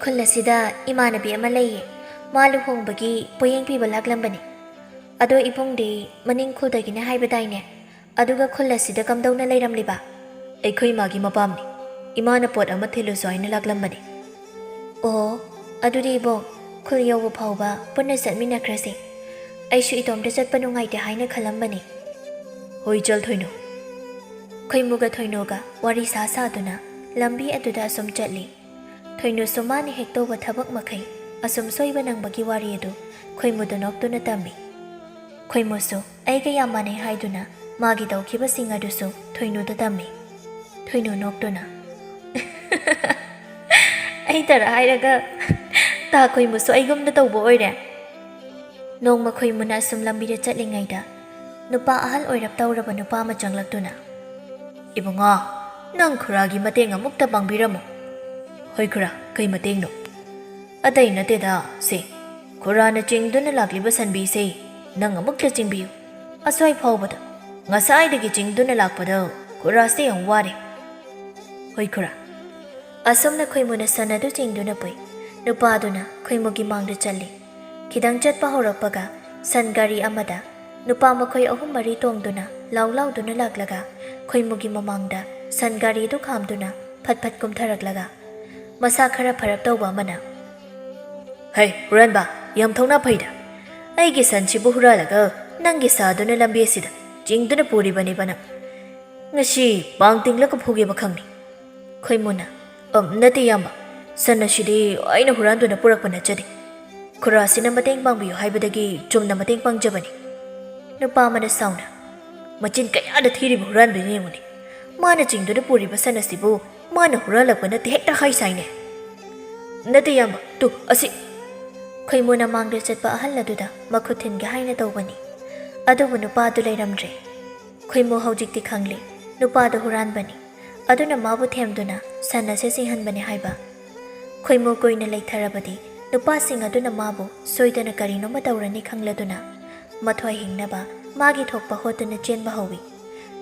"ꯈꯨꯜ ꯑꯁꯤꯗ ꯏꯃꯥꯟꯅꯕꯤ ꯑꯃ ꯂꯩꯌꯦ꯫ ꯃꯥ ꯂꯨꯍꯣꯡꯕꯒꯤ ꯄꯣꯌꯦꯡ ꯄꯤꯕ ꯂꯥꯛꯂꯝꯕꯅꯤ꯫ ꯑꯗꯣ ꯏꯕꯨꯡꯗꯤ ꯃꯅꯤꯡ ꯈꯨꯜꯗꯒꯤꯅꯦ ꯍꯥꯏꯕꯗꯥꯏꯅꯦ? ꯑꯗꯨꯒ ꯈꯨꯜ ꯑꯁꯤꯗ ꯀꯝꯗꯧꯅ ꯂꯩꯔꯝꯂꯤꯕ?" "ꯑꯩꯈꯣꯏ ꯃꯥꯒꯤ ꯃꯄꯥꯝꯅꯤ꯫ ꯏꯃꯥꯅ ꯄꯣꯠ ꯑꯃ ꯊꯤꯜꯂꯨꯁꯨ ꯍꯥꯏꯅ ꯂꯥꯛꯂꯝꯕꯅꯤ꯫" "ꯑꯣ, ꯑꯗꯨꯗꯤ ꯏꯕꯣꯡ, ꯈꯨꯜ ꯌꯧꯕ ꯐꯥꯎꯕ ꯄꯨꯟꯅ ꯆꯠꯃꯤꯟꯅꯈ꯭ꯔꯁꯤ꯫ ꯑꯩꯁꯨ ꯏꯇꯣꯝꯇ ꯆꯠꯄ ꯅꯨꯡꯉꯥꯏꯇꯦ ꯍꯥꯏꯅ ꯈꯜꯂꯝꯕꯅꯤ꯫" "ꯍꯣꯏ, ꯆꯜ ꯊꯣꯏꯅꯨ꯫" ꯈꯣꯏꯃꯨꯒ ꯊꯣꯏꯅꯨꯒ ꯋꯥꯔꯤ ꯁꯥ ꯁꯥꯗꯨꯅ ꯂꯝꯕꯤ ꯑꯗꯨꯗ ꯑꯁꯨꯝ ꯆꯠꯂꯤ꯫ ꯊꯣꯏꯅꯨꯁꯨ ꯃꯥꯅ ꯍꯦꯛ ꯇꯧꯕ ꯊꯕꯛ ꯃꯈꯩ ꯑꯁꯨꯝ ꯁꯣꯏꯕ ꯅꯪꯕꯒꯤ ꯋꯥꯔꯤ ꯑꯗꯨ ꯈꯣꯏꯃꯨꯗ ꯅꯣꯛꯇꯨꯅ ꯇꯝꯃꯤ꯫ ꯈꯣꯏꯃꯨꯁꯨ ꯑꯩꯒ ꯌꯥꯝ ꯃꯥꯟꯅꯩ ꯍꯥꯏꯗꯨꯅ ꯃꯥꯒꯤ ꯇꯧꯈꯤꯕꯁꯤꯡ ꯑꯗꯨꯁꯨ ꯊꯣꯏꯅꯨꯗ ꯇꯝꯃꯤ꯫ ꯊꯣꯏꯅꯨ ꯅꯣꯛꯇꯨꯅ, "ꯑꯩ ꯇꯔꯥ ꯍꯥꯏꯔꯒ ꯇꯥ ꯈꯣꯏꯃꯨꯁꯨ ꯑꯩꯒꯨꯝꯅ ꯇꯧꯕ ꯑꯣꯏꯔꯦ?" ꯅꯣꯡꯃ ꯈꯣꯏꯃꯨꯅ ꯑꯁꯨꯝ ꯂꯝꯕꯤꯗ ꯆꯠꯂꯤꯉꯩꯗ ꯅꯨꯄꯥ ꯑꯍꯜ ꯑꯣꯏꯔꯞ ꯇꯧꯔꯕ ꯅꯨꯄꯥ ꯑꯃ ꯆꯪꯂꯛꯇꯨꯅ, "ꯏꯕꯨꯡꯉꯣ, ꯅꯪ ꯈꯨꯔꯥꯒꯤ ꯃꯇꯦꯡ ꯑꯃꯨꯛꯇ ꯄꯥꯡꯕꯤꯔꯝꯃꯨ꯫" "ꯍꯣꯏ ꯈꯨꯔꯥ, ꯀꯩ ꯃꯇꯦꯡꯅꯣ?" "ꯑꯇꯩ ꯅꯠꯇꯦꯗ, ꯁꯦ, ꯈꯨꯔꯥꯅ ꯆꯤꯡꯗꯨꯅ ꯂꯥꯛꯂꯤꯕ ꯁꯟꯕꯤꯁꯦ ꯅꯪ ꯑꯃꯨꯛꯇ ꯆꯤꯡꯕꯤꯌꯨ꯫ ꯑꯁ꯭ꯋꯥꯏ ꯐꯥꯎꯕꯗ ꯉꯁꯥꯏꯗꯒꯤ ꯆꯤꯡꯗꯨꯅ ꯂꯥꯛꯄꯗ ꯈꯨꯔꯥꯁꯦ ꯌꯥꯝ ꯋꯥꯔꯦ꯫" "ꯍꯣꯏ ꯈꯨꯔꯥ꯫" ꯑꯁꯨꯝꯅ ꯈꯣꯏꯃꯨꯅ ꯁꯟ ꯑꯗꯨ ꯆꯤꯡꯗꯨꯅ ꯄꯨꯏ꯫ ꯅꯨꯄꯥꯗꯨꯅ ꯈꯣꯏꯃꯨꯒꯤ ꯃꯥꯡꯗ ꯆꯠꯂꯤ꯫ ꯈꯤꯇꯪ ꯆꯠꯄ ꯍꯧꯔꯛꯄꯒ ꯁꯟ ꯒꯥꯔꯤ ꯑꯃꯗ ꯅꯨꯄꯥ ꯃꯈꯣꯏ ꯑꯍꯨꯝ ꯃꯔꯤ ꯇꯣꯡꯗꯨꯅ ꯂꯥꯎ ꯂꯥꯎꯗꯨꯅ ꯂꯥꯛꯂꯒ ꯈꯣꯏꯃꯨꯒꯤ ꯃꯃꯥꯡꯗ ꯁꯟ ꯒꯥꯔꯤꯗꯨ ꯈꯥꯝꯗꯨꯅ ꯐꯠ ꯐꯠ ꯀꯨꯝꯊꯔꯛꯂꯒ ꯃꯁꯥ ꯈꯔ ꯐꯔꯞ ꯇꯧꯕ ꯑꯃꯅ, "ꯍꯩ, ꯍꯨꯔꯥꯟꯕ, ꯌꯥꯝ ꯊꯧꯅꯥ ꯐꯩꯗ꯫ ꯑꯩꯒꯤ ꯁꯟꯁꯤꯕꯨ ꯍꯨꯔꯥꯜꯂꯒ ꯅꯪꯒꯤ ꯁꯥꯗꯨꯅ ꯂꯝꯕꯤ ꯑꯁꯤꯗ ꯆꯤꯡꯗꯨꯅ ꯄꯨꯔꯤꯕꯅꯦꯕ ꯅꯪ꯫ ꯉꯁꯤ ꯄꯥꯡ ꯇꯤꯡꯂꯒ ꯐꯨꯒꯦꯕ ꯈꯪꯅꯤ꯫" ꯈꯣꯏꯃꯨꯅ, "ꯑꯝ, ꯅꯠꯇꯦ ꯏꯌꯥꯝꯕ, ꯁꯟ ꯑꯁꯤꯗꯤ ꯑꯩꯅ ꯍꯨꯔꯥꯟꯗꯨꯅ ꯄꯨꯔꯛꯄ ꯅꯠꯆꯗꯦ꯫" ꯈꯨꯔꯥꯁꯤꯅ ꯃꯇꯦꯡ ꯄꯥꯡꯕꯤꯌꯨ ꯍꯥꯏꯕꯗꯒꯤ ꯆꯨꯝꯅ ꯃꯇꯦꯡ ꯄꯥꯡꯖꯕꯅꯤ꯫ ꯅꯨꯄꯥ ꯑꯃꯅ ꯁꯥꯎꯅ, "ꯃꯆꯤꯟ ꯀꯌꯥꯗ ꯊꯤꯔꯤꯕ ꯍꯨꯔꯥꯟꯕꯅ ꯌꯦꯡꯉꯨꯅꯦ꯫ ꯃꯥꯅ ꯆꯤꯡꯗꯨꯅ ꯄꯨꯔꯤꯕ ꯁꯟ ꯑꯁꯤꯕꯨ ꯃꯥꯅ ꯍꯨꯔꯥꯜꯂꯛꯄ ꯅꯠꯇꯦ ꯍꯦꯛꯇ ꯍꯥꯏꯁꯥꯏꯅꯦ꯫" "ꯅꯠꯇꯦ ꯏꯌꯥꯝꯕ, ꯇꯨ ꯑꯁꯤ꯫" ꯈꯣꯏꯃꯨꯅ ꯃꯥꯡꯗ ꯆꯠꯄ ꯑꯍꯜ ꯑꯗꯨꯗ ꯃꯈꯨꯠ ꯊꯤꯟꯒꯦ ꯍꯥꯏꯅ ꯇꯧꯕꯅꯤ꯫ ꯑꯗꯨꯕꯨ ꯅꯨꯄꯥ ꯑꯗꯨ ꯂꯩꯔꯝꯗ꯭ꯔꯦ꯫ ꯈꯣꯏꯃꯨ ꯍꯧꯖꯤꯛꯇꯤ ꯈꯪꯂꯦ, ꯅꯨꯄꯥꯗꯨ ꯍꯨꯔꯥꯟꯕꯅꯤ꯫ ꯑꯗꯨꯅ ꯃꯥꯕꯨ ꯊꯦꯝꯗꯨꯅ ꯁꯟ ꯑꯁꯤ ꯁꯤꯍꯟꯕꯅꯤ ꯍꯥꯏꯕ꯫ ꯈꯣꯏꯃꯨ ꯀꯨꯏꯅ ꯂꯩꯊꯔꯕꯗꯤ ꯅꯨꯄꯥꯁꯤꯡ ꯑꯗꯨꯅ ꯃꯥꯕꯨ ꯁꯣꯏꯗꯅ ꯀꯔꯤꯅꯣꯃ ꯇꯧꯔꯅꯤ ꯈꯪꯂꯗꯨꯅ ꯃꯊ꯭ꯋꯥꯏ ꯍꯤꯡꯅꯕ ꯃꯥꯒꯤ ꯊꯣꯛꯄ ꯍꯣꯠꯇꯨꯅ ꯆꯦꯟꯕ ꯍꯧꯏ꯫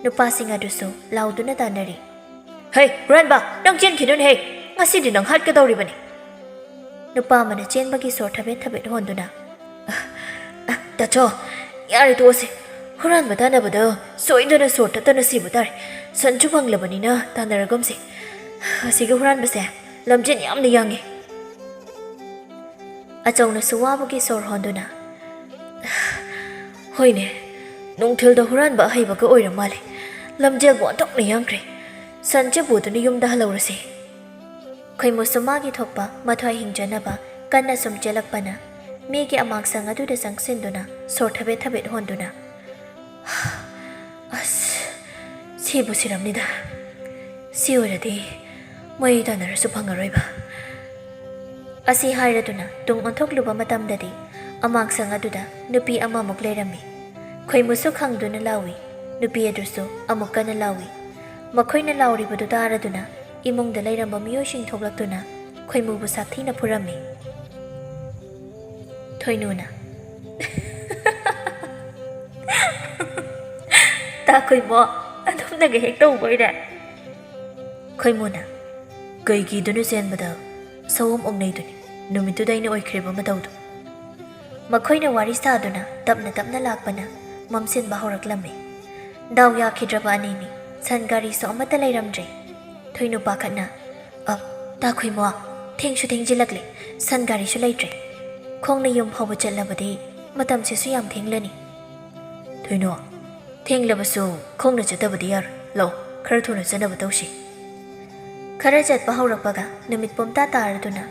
ꯅꯨꯄꯥꯁꯤꯡ ꯑꯗꯨꯁꯨ ꯂꯥꯎꯗꯨꯅ ꯇꯥꯟꯅꯔꯤ꯫ "ꯍꯦ, ꯍꯨꯔꯥꯟꯕ, ꯅꯪ ꯆꯦꯟꯈꯤꯅꯨꯅꯦꯍꯦ꯫ ꯉꯁꯤꯗꯤ ꯅꯪ ꯍꯥꯠꯀꯗꯧꯔꯤꯕꯅꯤ꯫" ꯅꯨꯄꯥ ꯑꯃꯅ ꯆꯦꯟꯕꯒꯤ ꯁꯣꯔ ꯊꯕꯦꯠ ꯊꯕꯦꯠ ꯍꯣꯟꯗꯨꯅ, "ꯑ, ꯑ, ꯇꯥꯆꯧ, ꯌꯥꯔꯦ, ꯇꯣꯛꯑꯁꯤ꯫ ꯍꯨꯔꯥꯟꯕ ꯇꯥꯟꯅꯕꯗ ꯁꯣꯏꯗꯅ ꯁꯣꯔ ꯇꯠꯇꯅ ꯁꯤꯕ ꯇꯥꯔꯦ꯫ ꯁꯟꯁꯨ ꯐꯪꯂꯕꯅꯤꯅ ꯇꯥꯟꯅꯔꯒꯨꯝꯁꯤ꯫ ꯑꯁꯤꯒꯤ ꯍꯨꯔꯥꯟꯕꯁꯦ ꯂꯝꯖꯦꯟ ꯌꯥꯝꯅ ꯌꯥꯡꯉꯤ꯫" ꯑꯆꯧꯅꯁꯨ ꯋꯥꯕꯒꯤ ꯁꯣꯔ ꯍꯣꯟꯗꯨꯅ, "ꯍꯣꯏꯅꯦ, ꯅꯨꯡꯊꯤꯜꯗ ꯍꯨꯔꯥꯟꯕ ꯑꯍꯩꯕꯒ ꯑꯣꯏꯔ ꯃꯥꯜꯂꯦ꯫ ꯂꯝꯖꯦꯜꯕꯨ ꯑꯣꯟꯊꯣꯛꯅ ꯌꯥꯡꯈ꯭ꯔꯦ꯫ ꯁꯟꯁꯦ ꯄꯨꯗꯨꯅ ꯌꯨꯝꯗ ꯍꯜꯍꯧꯔꯁꯤ꯫" ꯈꯣꯏꯃꯨꯁꯨ ꯃꯥꯒꯤ ꯊꯣꯛꯄ ꯃꯊ꯭ꯋꯥꯏ ꯍꯤꯡꯖꯅꯕ ꯀꯟꯅ ꯁꯨꯝ ꯆꯦꯜꯂꯛꯄꯅ ꯃꯤꯒꯤ ꯑꯃꯥꯡꯁꯪ ꯑꯗꯨꯗ ꯆꯪꯁꯤꯟꯗꯨꯅ ꯁꯣꯔ ꯊꯕꯦꯠ ꯊꯕꯦꯠ ꯍꯣꯟꯗꯨꯅ, "ꯑꯁ, ꯁꯤꯕꯨ ꯁꯤꯔꯝꯅꯤꯗ꯫ ꯁꯤ ꯑꯣꯏꯔꯗꯤ ꯃꯣꯏ ꯇꯥꯟꯅꯔꯁꯨ ꯐꯪꯉꯔꯣꯏꯕ꯫" ꯑꯁꯤ ꯍꯥꯏꯔꯗꯨꯅ ꯇꯨꯡ ꯑꯣꯟꯊꯣꯛꯂꯨꯕ ꯃꯇꯝꯗꯗꯤ ꯑꯃꯥꯡꯁꯪ ꯑꯗꯨꯗ ꯅꯨꯄꯤ ꯑꯃꯃꯨꯛ ꯂꯩꯔꯝꯃꯤ꯫ ꯈꯣꯏꯃꯨꯁꯨ ꯈꯪꯗꯨꯅ ꯂꯥꯎꯏ꯫ ꯅꯨꯄꯤ ꯑꯗꯨꯁꯨ ꯑꯃꯨꯛ ꯀꯟꯅ ꯂꯥꯎꯏ꯫ ꯃꯈꯣꯏꯅ ꯂꯥꯎꯔꯤꯕꯗꯨ ꯇꯥꯔꯗꯨꯅ ꯏꯃꯨꯡꯗ ꯂꯩꯔꯝꯕ ꯃꯤꯑꯣꯏꯁꯤꯡ ꯊꯣꯛꯂꯛꯇꯨꯅ ꯈꯣꯏꯃꯨꯕꯨ ꯁꯥꯊꯤꯅ ꯐꯨꯔꯝꯃꯤ꯫ ꯊꯣꯏꯅꯨꯅ, "ꯇꯥ ꯈꯣꯏꯃꯣ, ꯑꯗꯨꯝꯅꯒ ꯍꯦꯛ ꯇꯧꯕ ꯑꯣꯏꯔꯦ?" ꯈꯣꯏꯃꯨꯅ, "ꯀꯩꯒꯤꯗꯨꯅ ꯆꯦꯟꯕꯗ ꯁꯑꯣꯝ ꯑꯣꯛꯅꯩꯗꯨꯅꯤ, ꯅꯨꯃꯤꯠꯇꯨꯗ ꯑꯩꯅ ꯑꯣꯏꯈ꯭ꯔꯤꯕ ꯃꯇꯧꯗꯨ꯫" ꯃꯈꯣꯏꯅ ꯋꯥꯔꯤ ꯁꯥꯗꯨꯅ ꯇꯞꯅ ꯇꯞꯅ ꯂꯥꯛꯄꯅ ꯃꯝꯁꯤꯟꯕ ꯍꯧꯔꯛꯂꯝꯃꯤ꯫ ꯗꯥꯎ ꯌꯥꯈꯤꯗ꯭ꯔꯕ ꯑꯅꯤꯅꯤ꯫ ꯁꯟ ꯒꯥꯔꯤꯁꯨ ꯑꯃꯠꯇ ꯂꯩꯔꯝꯗ꯭ꯔꯦ꯫ ꯊꯣꯏꯅꯨ ꯄꯥꯈꯠꯅ, "ꯑ, ꯇꯥ ꯈꯣꯏꯃꯣ, ꯊꯦꯡꯁꯨ ꯊꯦꯡꯖꯤꯜꯂꯛꯂꯦ, ꯁꯟ ꯒꯥꯔꯤꯁꯨ ꯂꯩꯇ꯭ꯔꯦ꯫ ꯈꯣꯡꯅ ꯌꯨꯝ ꯐꯥꯎꯕ ꯆꯠꯂꯕꯗꯤ ꯃꯇꯝꯁꯤꯁꯨ ꯌꯥꯝ ꯊꯦꯡꯂꯅꯤ꯫" "ꯊꯣꯏꯅꯨ, ꯊꯦꯡꯂꯕꯁꯨ ꯈꯣꯡꯅ ꯆꯠꯇꯕꯗꯤ ꯌꯥꯔꯣꯏ꯫ ꯂꯥꯛꯑꯣ, ꯈꯔ ꯊꯨꯅ ꯆꯠꯅꯕ ꯇꯧꯁꯤ꯫" ꯈꯔ ꯆꯠꯄ ꯍꯧꯔꯛꯄꯒ ꯅꯨꯃꯤꯠ ꯄꯨꯝꯇꯥ ꯇꯥꯔꯗꯨꯅ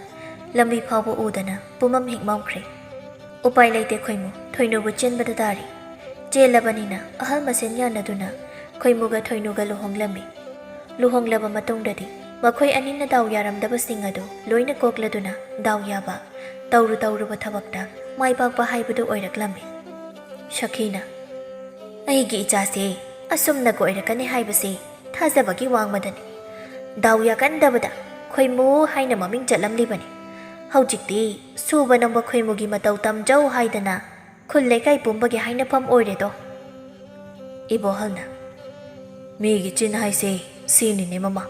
ꯂꯝꯕꯤ ꯐꯥꯎꯕ ꯎꯗꯅ ꯄꯨꯝꯃꯝ ꯍꯦꯛ ꯃꯝꯈ꯭ꯔꯦ꯫ ꯎꯄꯥꯏ ꯂꯩꯇꯦ ꯈꯣꯏꯃꯨ, ꯊꯣꯏꯅꯨꯕꯨ ꯆꯦꯟꯕꯗ ꯇꯥꯔꯤ꯫ ꯆꯦꯜꯂꯕꯅꯤꯅ ꯑꯍꯜ ꯃꯁꯦꯟ ꯌꯥꯅꯗꯨꯅ ꯈꯣꯏꯃꯨꯒ ꯊꯣꯏꯅꯨꯒ ꯂꯨꯍꯣꯡꯂꯝꯃꯤ꯫ ꯂꯨꯍꯣꯡꯂꯕ ꯃꯇꯨꯡꯗꯗꯤ ꯃꯈꯣꯏ ꯑꯅꯤꯅ ꯗꯥꯎ ꯌꯥꯔꯝꯗꯕꯁꯤꯡ ꯑꯗꯨ ꯂꯣꯏꯅ ꯀꯣꯛꯂꯗꯨꯅ ꯗꯥꯎ ꯌꯥꯕ, ꯇꯧꯔꯨ ꯇꯧꯔꯨꯕ ꯊꯕꯛꯇ ꯃꯥꯏ ꯄꯥꯛꯄ ꯍꯥꯏꯕꯗꯨ ꯑꯣꯏꯔꯛꯂꯝꯃꯤ꯫ ꯁꯈꯤꯅ, "ꯑꯩꯒꯤ ꯏꯆꯥꯁꯦ ꯑꯁꯨꯝꯅꯒ ꯑꯣꯏꯔꯛꯀꯅꯤ ꯍꯥꯏꯕꯁꯦ ꯊꯥꯖꯕꯒꯤ ꯋꯥꯡꯃꯗꯅꯤ꯫ ꯗꯥꯎ ꯌꯥꯒꯟꯗꯕꯗ ꯈꯣꯏꯃꯨ ꯍꯥꯏꯅ ꯃꯃꯤꯡ ꯆꯠꯂꯝꯂꯤꯕꯅꯤ꯫ ꯍꯧꯖꯤꯛꯇꯤ ꯁꯨꯕ ꯅꯣꯝꯕ ꯈꯣꯏꯃꯨꯒꯤ ꯃꯇꯧ ꯇꯝꯖꯧ ꯍꯥꯏꯗꯅ ꯈꯨꯜ ꯂꯩꯀꯥꯏ ꯄꯨꯝꯕꯒꯤ ꯍꯥꯏꯅꯐꯝ ꯑꯣꯏꯔꯦꯗꯣ꯫" ꯏꯕꯣꯍꯜꯅ, "ꯃꯤꯒꯤ ꯆꯤꯟ ꯍꯥꯏꯁꯦ ꯁꯤꯅꯤꯅꯦ ꯃꯃꯥ꯫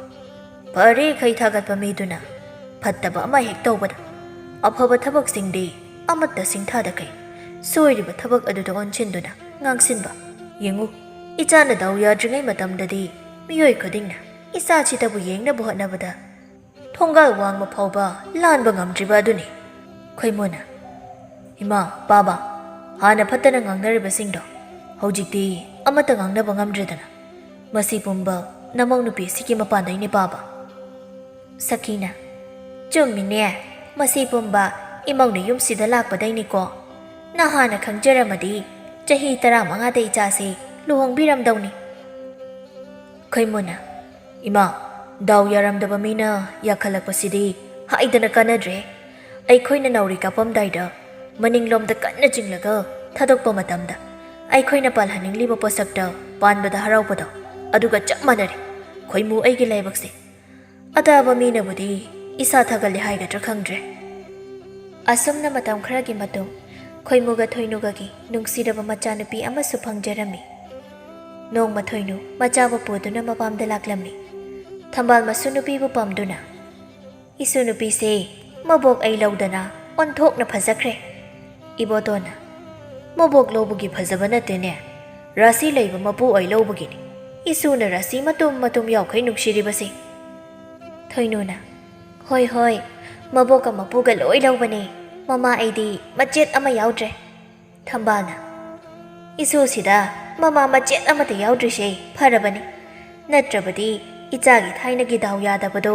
ꯐꯔꯦꯈꯩ ꯊꯥꯒꯠꯄ ꯃꯤꯗꯨꯅ ꯐꯠꯇꯕ ꯑꯃ ꯍꯦꯛ ꯇꯧꯕꯗ ꯑꯐꯕ ꯊꯕꯛꯁꯤꯡꯗꯤ ꯑꯃꯠꯇ ꯁꯤꯡꯊꯥꯗꯈꯩ ꯁꯣꯏꯔꯤꯕ ꯊꯕꯛ ꯑꯗꯨꯗ ꯑꯣꯟꯁꯤꯟꯗꯨꯅ ꯉꯥꯡꯁꯤꯟꯕ꯫ ꯌꯦꯡꯉꯨ, ꯏꯆꯥꯅ ꯗꯥꯎ ꯌꯥꯗ꯭ꯔꯤꯉꯩ ꯃꯇꯝꯗꯗꯤ ꯃꯤꯑꯣꯏ ꯈꯨꯗꯤꯡꯅ ꯏꯆꯥꯁꯤꯗꯕꯨ ꯌꯦꯡꯅꯕ ꯍꯣꯠꯅꯕꯗ ꯊꯣꯡꯒꯥꯜ ꯋꯥꯡꯃ ꯐꯥꯎꯕ ꯂꯥꯟꯕ ꯉꯝꯗ꯭ꯔꯤꯕ ꯑꯗꯨꯅꯤ꯫" ꯈꯣꯏꯃꯨꯅ, "ꯏꯃꯥ, ꯄꯥꯕ, ꯍꯥꯟꯅ ꯐꯠꯇꯅ ꯉꯥꯡꯅꯔꯤꯕꯁꯤꯡꯗꯣ ꯍꯧꯖꯤꯛꯇꯤ ꯑꯃꯠꯇ ꯉꯥꯡꯅꯕ ꯉꯝꯗ꯭ꯔꯦꯗꯅ꯫ ꯃꯁꯤ ꯄꯨꯝꯕ ꯅꯃꯧ ꯅꯨꯄꯤ ꯑꯁꯤꯒꯤ ꯃꯄꯥꯟꯗꯩꯅꯦ ꯄꯥꯕ꯫" ꯁꯈꯤꯅ, "ꯆꯨꯝꯃꯤꯅꯦ, ꯃꯁꯤ ꯄꯨꯝꯕ ꯏꯃꯧꯅ ꯌꯨꯝꯁꯤꯗ ꯂꯥꯛꯄꯗꯩꯅꯤꯀꯣ꯫ ꯅꯍꯥꯟꯅ ꯈꯪꯖꯔꯝꯃꯗꯤ ꯆꯍꯤ ꯇꯔꯥꯃꯉꯥꯗ ꯏꯆꯥꯁꯤ ꯂꯨꯍꯣꯡꯕꯤꯔꯝꯗꯧꯅꯤ꯫" ꯈꯣꯏꯃꯨꯅ, "ꯏꯃꯥ, ꯗꯥꯎ ꯌꯥꯔꯝꯗꯕ ꯃꯤꯅ ꯌꯥꯈꯠꯂꯛꯄꯁꯤꯗꯤ ꯍꯥꯏꯗꯅ ꯀꯥꯟꯅꯗ꯭ꯔꯦ꯫ ꯑꯩꯈꯣꯏꯅ ꯅꯥꯎꯔꯤ ꯀꯥꯞꯄꯝꯗꯥꯏꯗ ꯃꯅꯤꯡꯂꯣꯝꯗ ꯀꯟꯅ ꯆꯤꯡꯂꯒ ꯊꯥꯗꯣꯛꯄ ꯃꯇꯝꯗ ꯑꯩꯈꯣꯏꯅ ꯄꯥꯜꯍꯟꯅꯤꯡꯂꯤꯕ ꯄꯣꯠꯁꯛꯇ ꯄꯥꯟꯕꯗ ꯍꯔꯥꯎꯕꯗꯣ ꯑꯗꯨꯒ ꯆꯞ ꯃꯥꯟꯅꯔꯦ ꯈꯣꯏꯃꯨ ꯑꯩꯒꯤ ꯂꯥꯏꯕꯛꯁꯦ꯫ ꯑꯇꯥꯕ ꯃꯤꯅꯕꯨꯗꯤ ꯏꯁꯥ ꯊꯥꯒꯠꯂꯦ ꯍꯥꯏꯒꯗ꯭ꯔꯥ ꯈꯪꯗ꯭ꯔꯦ꯫" ꯑꯁꯨꯝꯅ ꯃꯇꯝ ꯈꯔꯒꯤ ꯃꯇꯨꯡ ꯈꯣꯏꯃꯨꯒ ꯊꯣꯏꯅꯨꯒꯒꯤ ꯅꯨꯡꯁꯤꯔꯕ ꯃꯆꯥꯅꯨꯄꯤ ꯑꯃꯁꯨ ꯐꯪꯖꯔꯝꯃꯤ꯫ ꯅꯣꯡꯃ ꯊꯣꯏꯅꯨ ꯃꯆꯥꯕꯨ ꯄꯨꯗꯨꯅ ꯃꯄꯥꯝꯗ ꯂꯥꯛꯂꯝꯃꯤ꯫ ꯊꯝꯕꯥꯜ ꯃꯁꯨ ꯅꯨꯄꯤꯕꯨ ꯄꯥꯝꯗꯨꯅ, "ꯏꯁꯨ ꯅꯨꯄꯤꯁꯦ ꯃꯕꯣꯛ ꯑꯩ ꯂꯧꯗꯅ ꯑꯣꯟꯊꯣꯛꯅ ꯐꯖꯈ꯭ꯔꯦ꯫" ꯏꯕꯣꯇꯣꯟꯅ, "ꯃꯕꯣꯛ ꯂꯧꯕꯒꯤ ꯐꯖꯕ ꯅꯠꯇꯦꯅꯦ, ꯔꯥꯁꯤ ꯂꯩꯕ ꯃꯄꯨ ꯑꯣꯏ ꯂꯧꯕꯒꯤꯅꯤ꯫ ꯏꯁꯨꯅ ꯔꯥꯁꯤ ꯃꯇꯨꯝ ꯃꯇꯨꯝ ꯌꯥꯎꯈꯩ ꯅꯨꯡꯁꯤꯔꯤꯕꯁꯦ꯫" ꯊꯣꯏꯅꯨꯅ, "ꯍꯣꯏ ꯍꯣꯏ, ꯃꯕꯣꯛꯀ ꯃꯄꯨꯒ ꯂꯣꯏ ꯂꯧꯕꯅꯦ꯫ ꯃꯃꯥ ꯑꯩꯗꯤ ꯃꯆꯦꯠ ꯑꯃ ꯌꯥꯎꯗ꯭ꯔꯦ꯫" ꯊꯝꯕꯥꯜꯅ, "ꯏꯁꯨꯁꯤꯗ ꯃꯃꯥ ꯃꯆꯦꯠ ꯑꯃꯠꯇ ꯌꯥꯎꯗ꯭ꯔꯤꯁꯦ ꯐꯔꯕꯅꯤ꯫ ꯅꯠꯇ꯭ꯔꯕꯗꯤ ꯏꯆꯥꯒꯤ ꯊꯥꯏꯅꯒꯤ ꯗꯥꯎ ꯌꯥꯗꯕꯗꯣ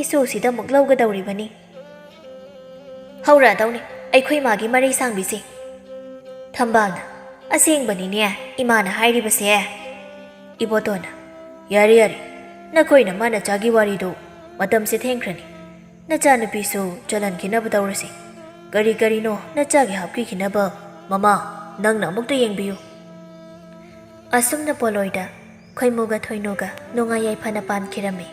ꯏꯁꯨꯁꯤꯗ ꯑꯃꯨꯛ ꯂꯧꯒꯗꯧꯔꯤꯕꯅꯤ꯫" ꯍꯧꯔꯛꯑꯗꯧꯅꯤ ꯑꯩꯈꯣꯏ ꯃꯥꯒꯤ ꯃꯔꯩ ꯁꯥꯡꯕꯤꯁꯦ꯫ ꯊꯝꯕꯥꯜꯅ, "ꯑꯁꯦꯡꯕꯅꯤꯅꯦ ꯏꯃꯥꯅ ꯍꯥꯏꯔꯤꯕꯁꯦ꯫" ꯏꯕꯣꯇꯣꯟꯅ, "ꯌꯥꯔꯦ ꯌꯥꯔꯦ, ꯅꯈꯣꯏꯅ ꯃꯥ ꯅꯆꯥꯒꯤ ꯋꯥꯔꯤꯗꯨ꯫ ꯃꯇꯝꯁꯦ ꯊꯦꯡꯈ꯭ꯔꯅꯤ꯫ ꯅꯆꯥꯅꯨꯄꯤꯁꯨ ꯆꯜꯍꯟꯈꯤꯅꯕ ꯇꯧꯔꯁꯤ꯫ ꯀꯔꯤ ꯀꯔꯤꯅꯣ ꯅꯆꯥꯒꯤ ꯍꯥꯞꯄꯤꯈꯤꯅꯕ, ꯃꯃꯥ, ꯅꯪꯅ ꯑꯃꯨꯛꯇ ꯌꯦꯡꯕꯤꯌꯨ꯫" ꯑꯁꯨꯝꯅ ꯄꯣꯂꯣꯏꯗ ꯈꯣꯏꯃꯨꯒ ꯊꯣꯏꯅꯨꯒ ꯅꯨꯡꯉꯥꯏ ꯌꯥꯏꯐꯅ ꯄꯥꯟꯈꯤꯔꯝꯃꯤ꯫